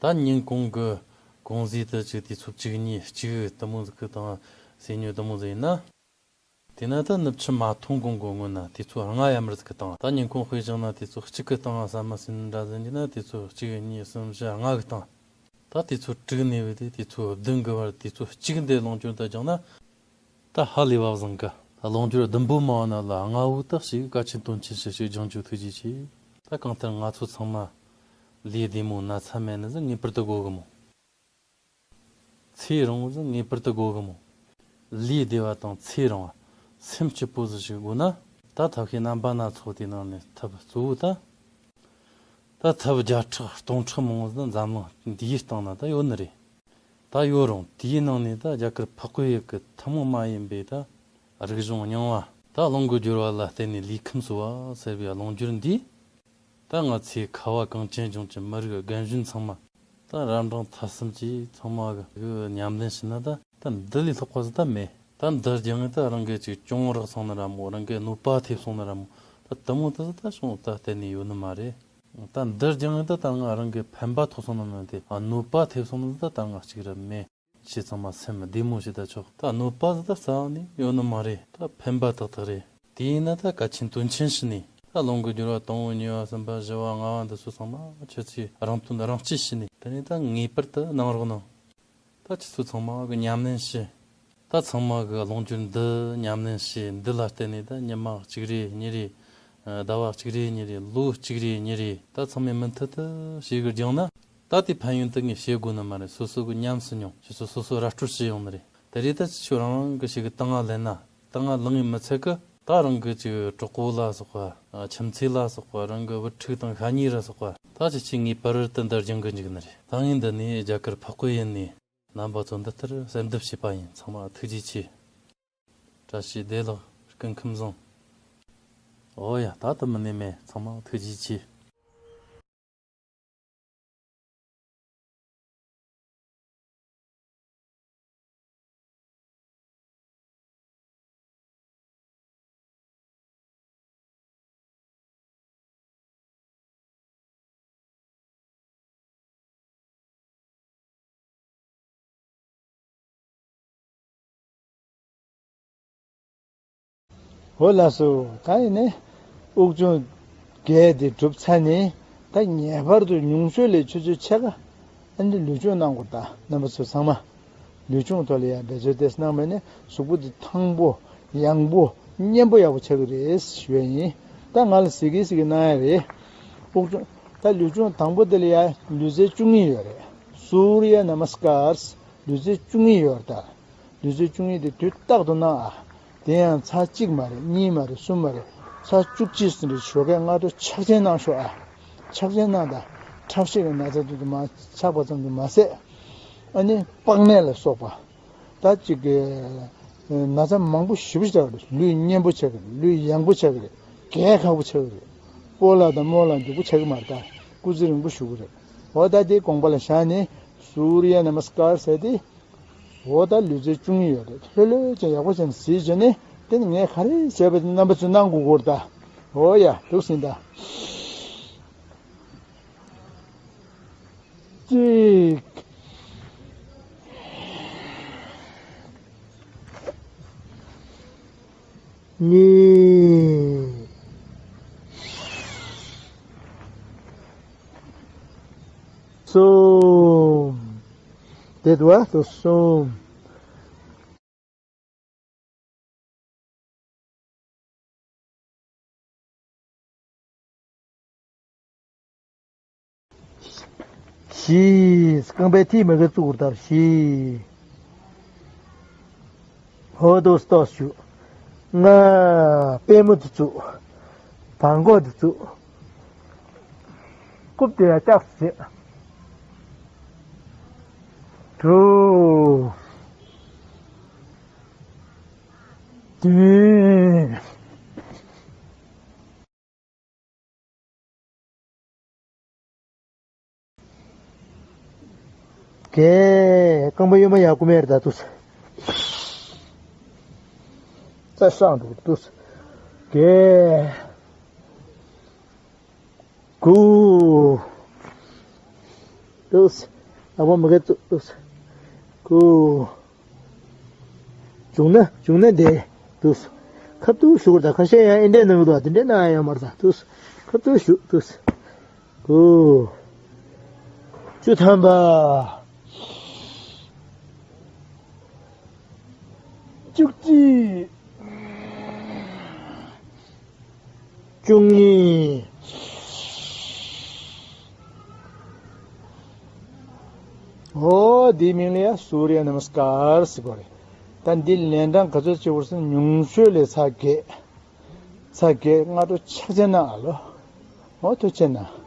ད་ཉིན་གུང་གི་གུང་ཟས་དེ་ཅིག་དུས་ཚོད་གཅིག་གཉིས་གཅིག་དེ་མོ་ཟིག་གི་དང་ཟས་ཉོ་དེ་མོ་ཟིག་ཡིན་ན། དེས་ན་ད་ནུབ་ཕྱི་མ་ཐོན་གོང་གི་སྔོན་ན་དུས་ཚོད་ལྔ་ཡར་མར་ཟིག་གི་དང་། ད་ཉིན་གུང་དཔེ་བཞག་ན་དུས་ཚོད་གཅིག་གི་སྟེང་ཟ་མ་ཟོས་ནི་འདྲ་ཟིག་ཡིན་ན་དུས་ཚོད་གཅིག་གཉིས་གསུམ་བཞི་ལྔ་གི་སྟེང་། ད་དུས་ཚོད་དྲུག་ནས་བུད་དེ་དུས་ཚོད་བདུན་གི་བར་དུས་ཚོད་གཅིག་འདི་ལོངས་སྤྱོད་དུ་སྦྱངས་ན། ད་ཧ་ལས་པ་བཟང་གི། ད་ལོངས་སྤྱོད་བདུན་པོ་མ་བ་ན་ལ་ལྔ་བོ་ད་ཞིག་གལ་ཆེན་དོན་ཆེན་ཞིག་ཞིག་སྦྱང་རྒྱུ་ཐུགས་རྗེ་ཆེ། ད་གང་ལྟར་ང་ཚོ་ཚང་མ་ལུས་བདེ་མོ་ན་ཚ་མེད་ནི་ཟིག་ངེས་པར་དུ་དགོས་གི་མོ། ཚེ་རིང་བོ་ཟིག་ངེས་པར་དུ་དགོས་གི་མོ། ལུས་བདེ་བ་དང་ཚེ་རིང་བ། སེམས་སྐྱིད་པོ་ཟིག་ཞིག་དགོས་ན། ད་ཐབས་ཤེས་རྣམ་པ་སྣ་ཚོགས་དེའི་ནང་ནས་ཐབས་གཙོ་བོ་ད། ད་ཐབས་བརྒྱ་ཕྲག་སྟོང་ཕྲག་མང་བོ་ཟིག་འཛམ་གླིང་འདིའི་སྟེང་ན་ད་ཡོད་ནི་རེད། ད་ཡོད་རུང་དེའི་ནང་ནས་ད་རྒྱ་གར་འཕགས་པའི་ཡུལ་གི་ཐུན་མོང་མ་ཡིན་པའི་ད་རིག་གཞུང་རྙིང་བ་ད་ལོངས་སྐུ་སྦྱོར་བ་ལ་བརྟེན་ནས་ལུས་ཁམས་གསོ་བ་ཟེར་བའི་ལོངས་སྦྱོར་འདི། ད་ང་ཚོའི་ཁ་བ་གངས་ཅན་ལྗོངས་ཀྱི་མི་རིགས་རྒན་གཞོན་ཚང་མ། ད་རབ་འབྲིང་ཐ་གསུམ་གྱིས་ཚང་མ་གི་ཉམས་ལེན་བྱས་ན་ད་ད་འདི་ལས་ལྷག་པ་ཟིག་ད་མེད། ད་འདི་སྦྱངས་ངེ་ད་རང་གི་ཅིག་གྱོང་རག་སོང་ནི་ར་མོ། རང་གི་གནོད་པ་ཐེབས་སོང་ནི་ར་མོ། ད་དེ་མོ་ད་ད་བྱུང་ད་གཏན་ནས་ཡོད་ནི་མ་རེད། ད་འདི་སྦྱངས་ངེ་ད་ད་ང་རང་གི་ཕན་པ་ཐོགས་སོང་ནི་མིན་ཏེ། ཨ། གནོད་པ་ཐེབས་སོང་ནི་ད་ད་ང་གཅིག་ར་མེད། ཁྱེད་ཚང་མ་སེམས་བདེ་མོ་བྱེད་ད་ཆོག་ད་གནོད་པ་ཟིག་ད་རྩ་བ་ནས་ཡོད་ནི་མ་རེད། ད་ཕན་པ་ཏག་ཏག་རེད། དེ་ཡིན་ན་ད་གལ་ཆེན་དོན་ཆེན་བྱས་ནས་ད་ལོངས་སྐུ་སྦྱོར་བ་དང་པོ་གཉིས་པ་གསུམ་པ་བཞི་བ་ལྔ་བ་འདི་ཚོ་ཚང་མ་ཁྱེད་ཚོས་རང་དོན་རང་གཅེས་བྱས་ནས་དེ་ནས་ད་ངེས་པར་དུ་གནང་རོགས་གནང་། ད་ཁྱེད་ཚོ་ཚང་མ་གི་ཉམས་ལེན་བྱེད། ད་ཚང་མ་གི་ལོངས་སྤྱོད་འདི་ཉམས་ལེན་བྱེད། འདི་ལ་བརྟེན་ནས་ད་ཉི་མ་གཅིག་རེ་གཉིས་རེ། ཟླ་བ་གཅིག་རེ་གཉིས་རེ། ལོ་གཅིག་རེ་གཉིས་རེ། ད་ཚང་མས་མུ་མཐུད་དུ་བྱེད་གི་སྦྱངས་ན། ད་དེ་ཕན་ཡོན་དེ་ངས་བཤད་དགོས་ནི་མ་རེད། སོ་སོ་གི་ཉམས་སུ་མྱོང་། ཁྱེད་ཚོ་སོ་སོ་ར་སྤྲོད་བྱེད་ཡོང་ནི་རེད། དེ་རེད། ད་ཁྱེད་ཚོ་རང་རང་གི་ཞིག་གི་ད་ང་ལེན་ན། ད་ང་ལེན་ངེ་མི་ཚད་གི། ད་རང་གི་ཅིག་གྲོགས་པོ་ལ་སོགས་པ། ཁྱིམ་མཚེས་ལ་སོགས་པ། རང་གི་བུ་ཕྲུག་དང་ཤ་ཉེ་ར་སོགས་པ། ད་ཁྱེད་ཚོས་ངེས་པར་དུ་འདི་སྦྱང་གི་འཇུག་ནི་རེད། ད་ངས་འདི་ནས་རྒྱ་གར་འཕགས་པའི་ཡུལ་ནས་རྣམ་པ་ཚོ་འདི་ལྟར་གསལ་འདེབས་བྱས་པ་ཡིན། ཚང་མ་ཐུགས་རྗེ་ཆེ། བཀྲ་ཤིས་བདེ་ལེགས། སྐུ་ཁམས་བཟང་། ཨོ་ཡ། ད་དུ་མི་ནས་མེད། ཚང་མ་ཐུགས་རྗེ་ཆེ། འོ་ལགས་སོ། ད་ཡིན་ནས་དབུགས་སྦྱོང་བརྒྱད་དེ་གྲུབ་ཚར་ནས། ད་ངེས་པར་དུ་ཉུང་ཤོས་ལས་ཆུ་ཚོད་ཕྱེད་ཀ་ཨ་ནི་ལུས་སྦྱོང་གནང་དགོས། ད་རྣམ་པ་ཚོ་ཚང་མ་ལུས་སྦྱོང་ཐོག་ལ་ཡང་འབད་རྩོལ་དེ་གནང་མེད་ན་གཟུགས་པོ་དེ་ཐང་པོ་ཡང་པོ་མཉེན་པོ་ཡག་པོ་ཆགས་ཀྱི་རེད་ཞུ་ཡ་ཡིན། ད་ང་ལ་ཟེར་གི་ཟེར་གི་གནང་ཡ་རེད། དབུགས་སྦྱོང་། ད་ལུས་སྦྱོང་དང་པོ་དེ་ལ་ཡ་ལུས་རྩལ་བཅུ་གཉིས་ཡོད་རེད། སུརྱ་ན་མ་སྐར། ལུས་རྩལ་བཅུ་གཉིས་ཡོད་རེད། ད་ལུས་རྩལ་བཅུ་གཉིས་དེ་དུས་རྟག་ཏུ་གནང་ཨ། དེ་ཡང་ཚར་གཅིག་མ་རེད། གཉིས་མ་རེད། གསུམ་མ་རེད། ཚར་བཅུ་གཅིག་ཙམ་རེ་ཞོགས་ཀས་སྔ་དྲོ་ཕྱག་ཆེན་གནང་ཤོག་ཨ། ཕྱག་ཆེན་གནང་དང་། ཁྲག་ཤེད་ཀྱི་ན་ཚ་དེ་ཚོ་མར་ཆག་པ་ཙམ་དུ་མ་ཟད། ཨ་ནི་པགས་ནད་ལ་སོགས་པ། ད་ཅིག་གི་ན་ཚ་མང་པོ་ཞེ་པོ་ཞིག་ཆགས་ཀྱི་རེད། ལུས་མཉེན་པོ་ཆགས་ཀྱི་རེད། ལུས་ཡང་པོ་ཆགས་ཀྱི་རེད། རྒས་ཁག་པོ་ཆགས་ཀྱི་རེད། སྤོ་ལགས་དང་རྨོ་ལགས་མགྱོགས་པོ་ཆགས་ཀྱི་མ་རེད། ད་སྐུ་ཚེ་རིང་པོ་བཞུགས་ཀྱི་རེད། འོ་ད་དེ་དགོངས་པ་ལ་བཞག་ནས་སུརྱ་ན་མ་སྐར་ཟེར་ཏེ། འོ་ད་ལུས་རྩལ་བཅུ་གཉིས་ཡོད་རེད། ལྷོད་ལྷོད་ཅིག་ཡག་པོ་བྱས་ནས་གཟིགས་བྱས་ནས། དེ་ནི་ངས་ག་རེ་བྱས་པ་དེ་རྣམ་པ་ཚོས་གནང་དགོས་ཀྱི་རེད་ད། འོ་ཡ། འདུག་ཟིན་ད། གཅིག་གཉིས། གསུམ། དེ་དུ་བ་དུ་གསུམ། བཞི། རྐང་པའི་མཐིལ་མ་གི་བཙུགས་པར་བཞི། ཧོ་དུ་སྟོ་ཞུ། ལྔ། པུས་མོ་དུ་བཙུགས། བྲང་ཁོག་དུ་བཙུགས། རྐུབ་དེ་ཡང་ལྕགས་སུ་བྱེད། དྲུག་བདུན། བརྒྱད། རྐང་པ་གཡོན་མ་ཡར་བསྐུམ་ཡས་རེད་ད་དུས། རྩ་སྲང་འགྲོ་དུས། བརྒྱད། དགུ། དུས། ཨ་བ་མ་གེ་དུས། དགུ། བྱུང་ན་བྱུང་ན་དེ་དུས། ཁ་ཐུག་ཞུ་དགོས་ད། ཁ་ཤས་ཡང་ཨེ་འདྲས་གནང་གི་འདུག་དེ་འདྲས་གནང་ཡ་ཡོད་མ་རེད་ད་དུས། ཁ་ཐུག་ཞུ་དུས། དགུ། བཅུ་ཐམ་པ། བཅུ་གཅིག་བཅུ་གཉིས། ཨོ་འདིའི་མིང་ལ་ཡ་སུརྱ་ནམ་སྐར་ཟེར་གོ་རེད། ད་འདི་ལན་གྲངས་ག་ཚོད་བྱེད་དགོས་ཟེར་ན་ཉུང་ཤོས་ལ་ཚེག་བརྒྱད། ཚེག་བརྒྱད་སྔ་དྲོ་ཕྱག་ཆེན་གནང་ཨ་ལོ། ཨོ་ཐུགས་རྗེ་གནང་།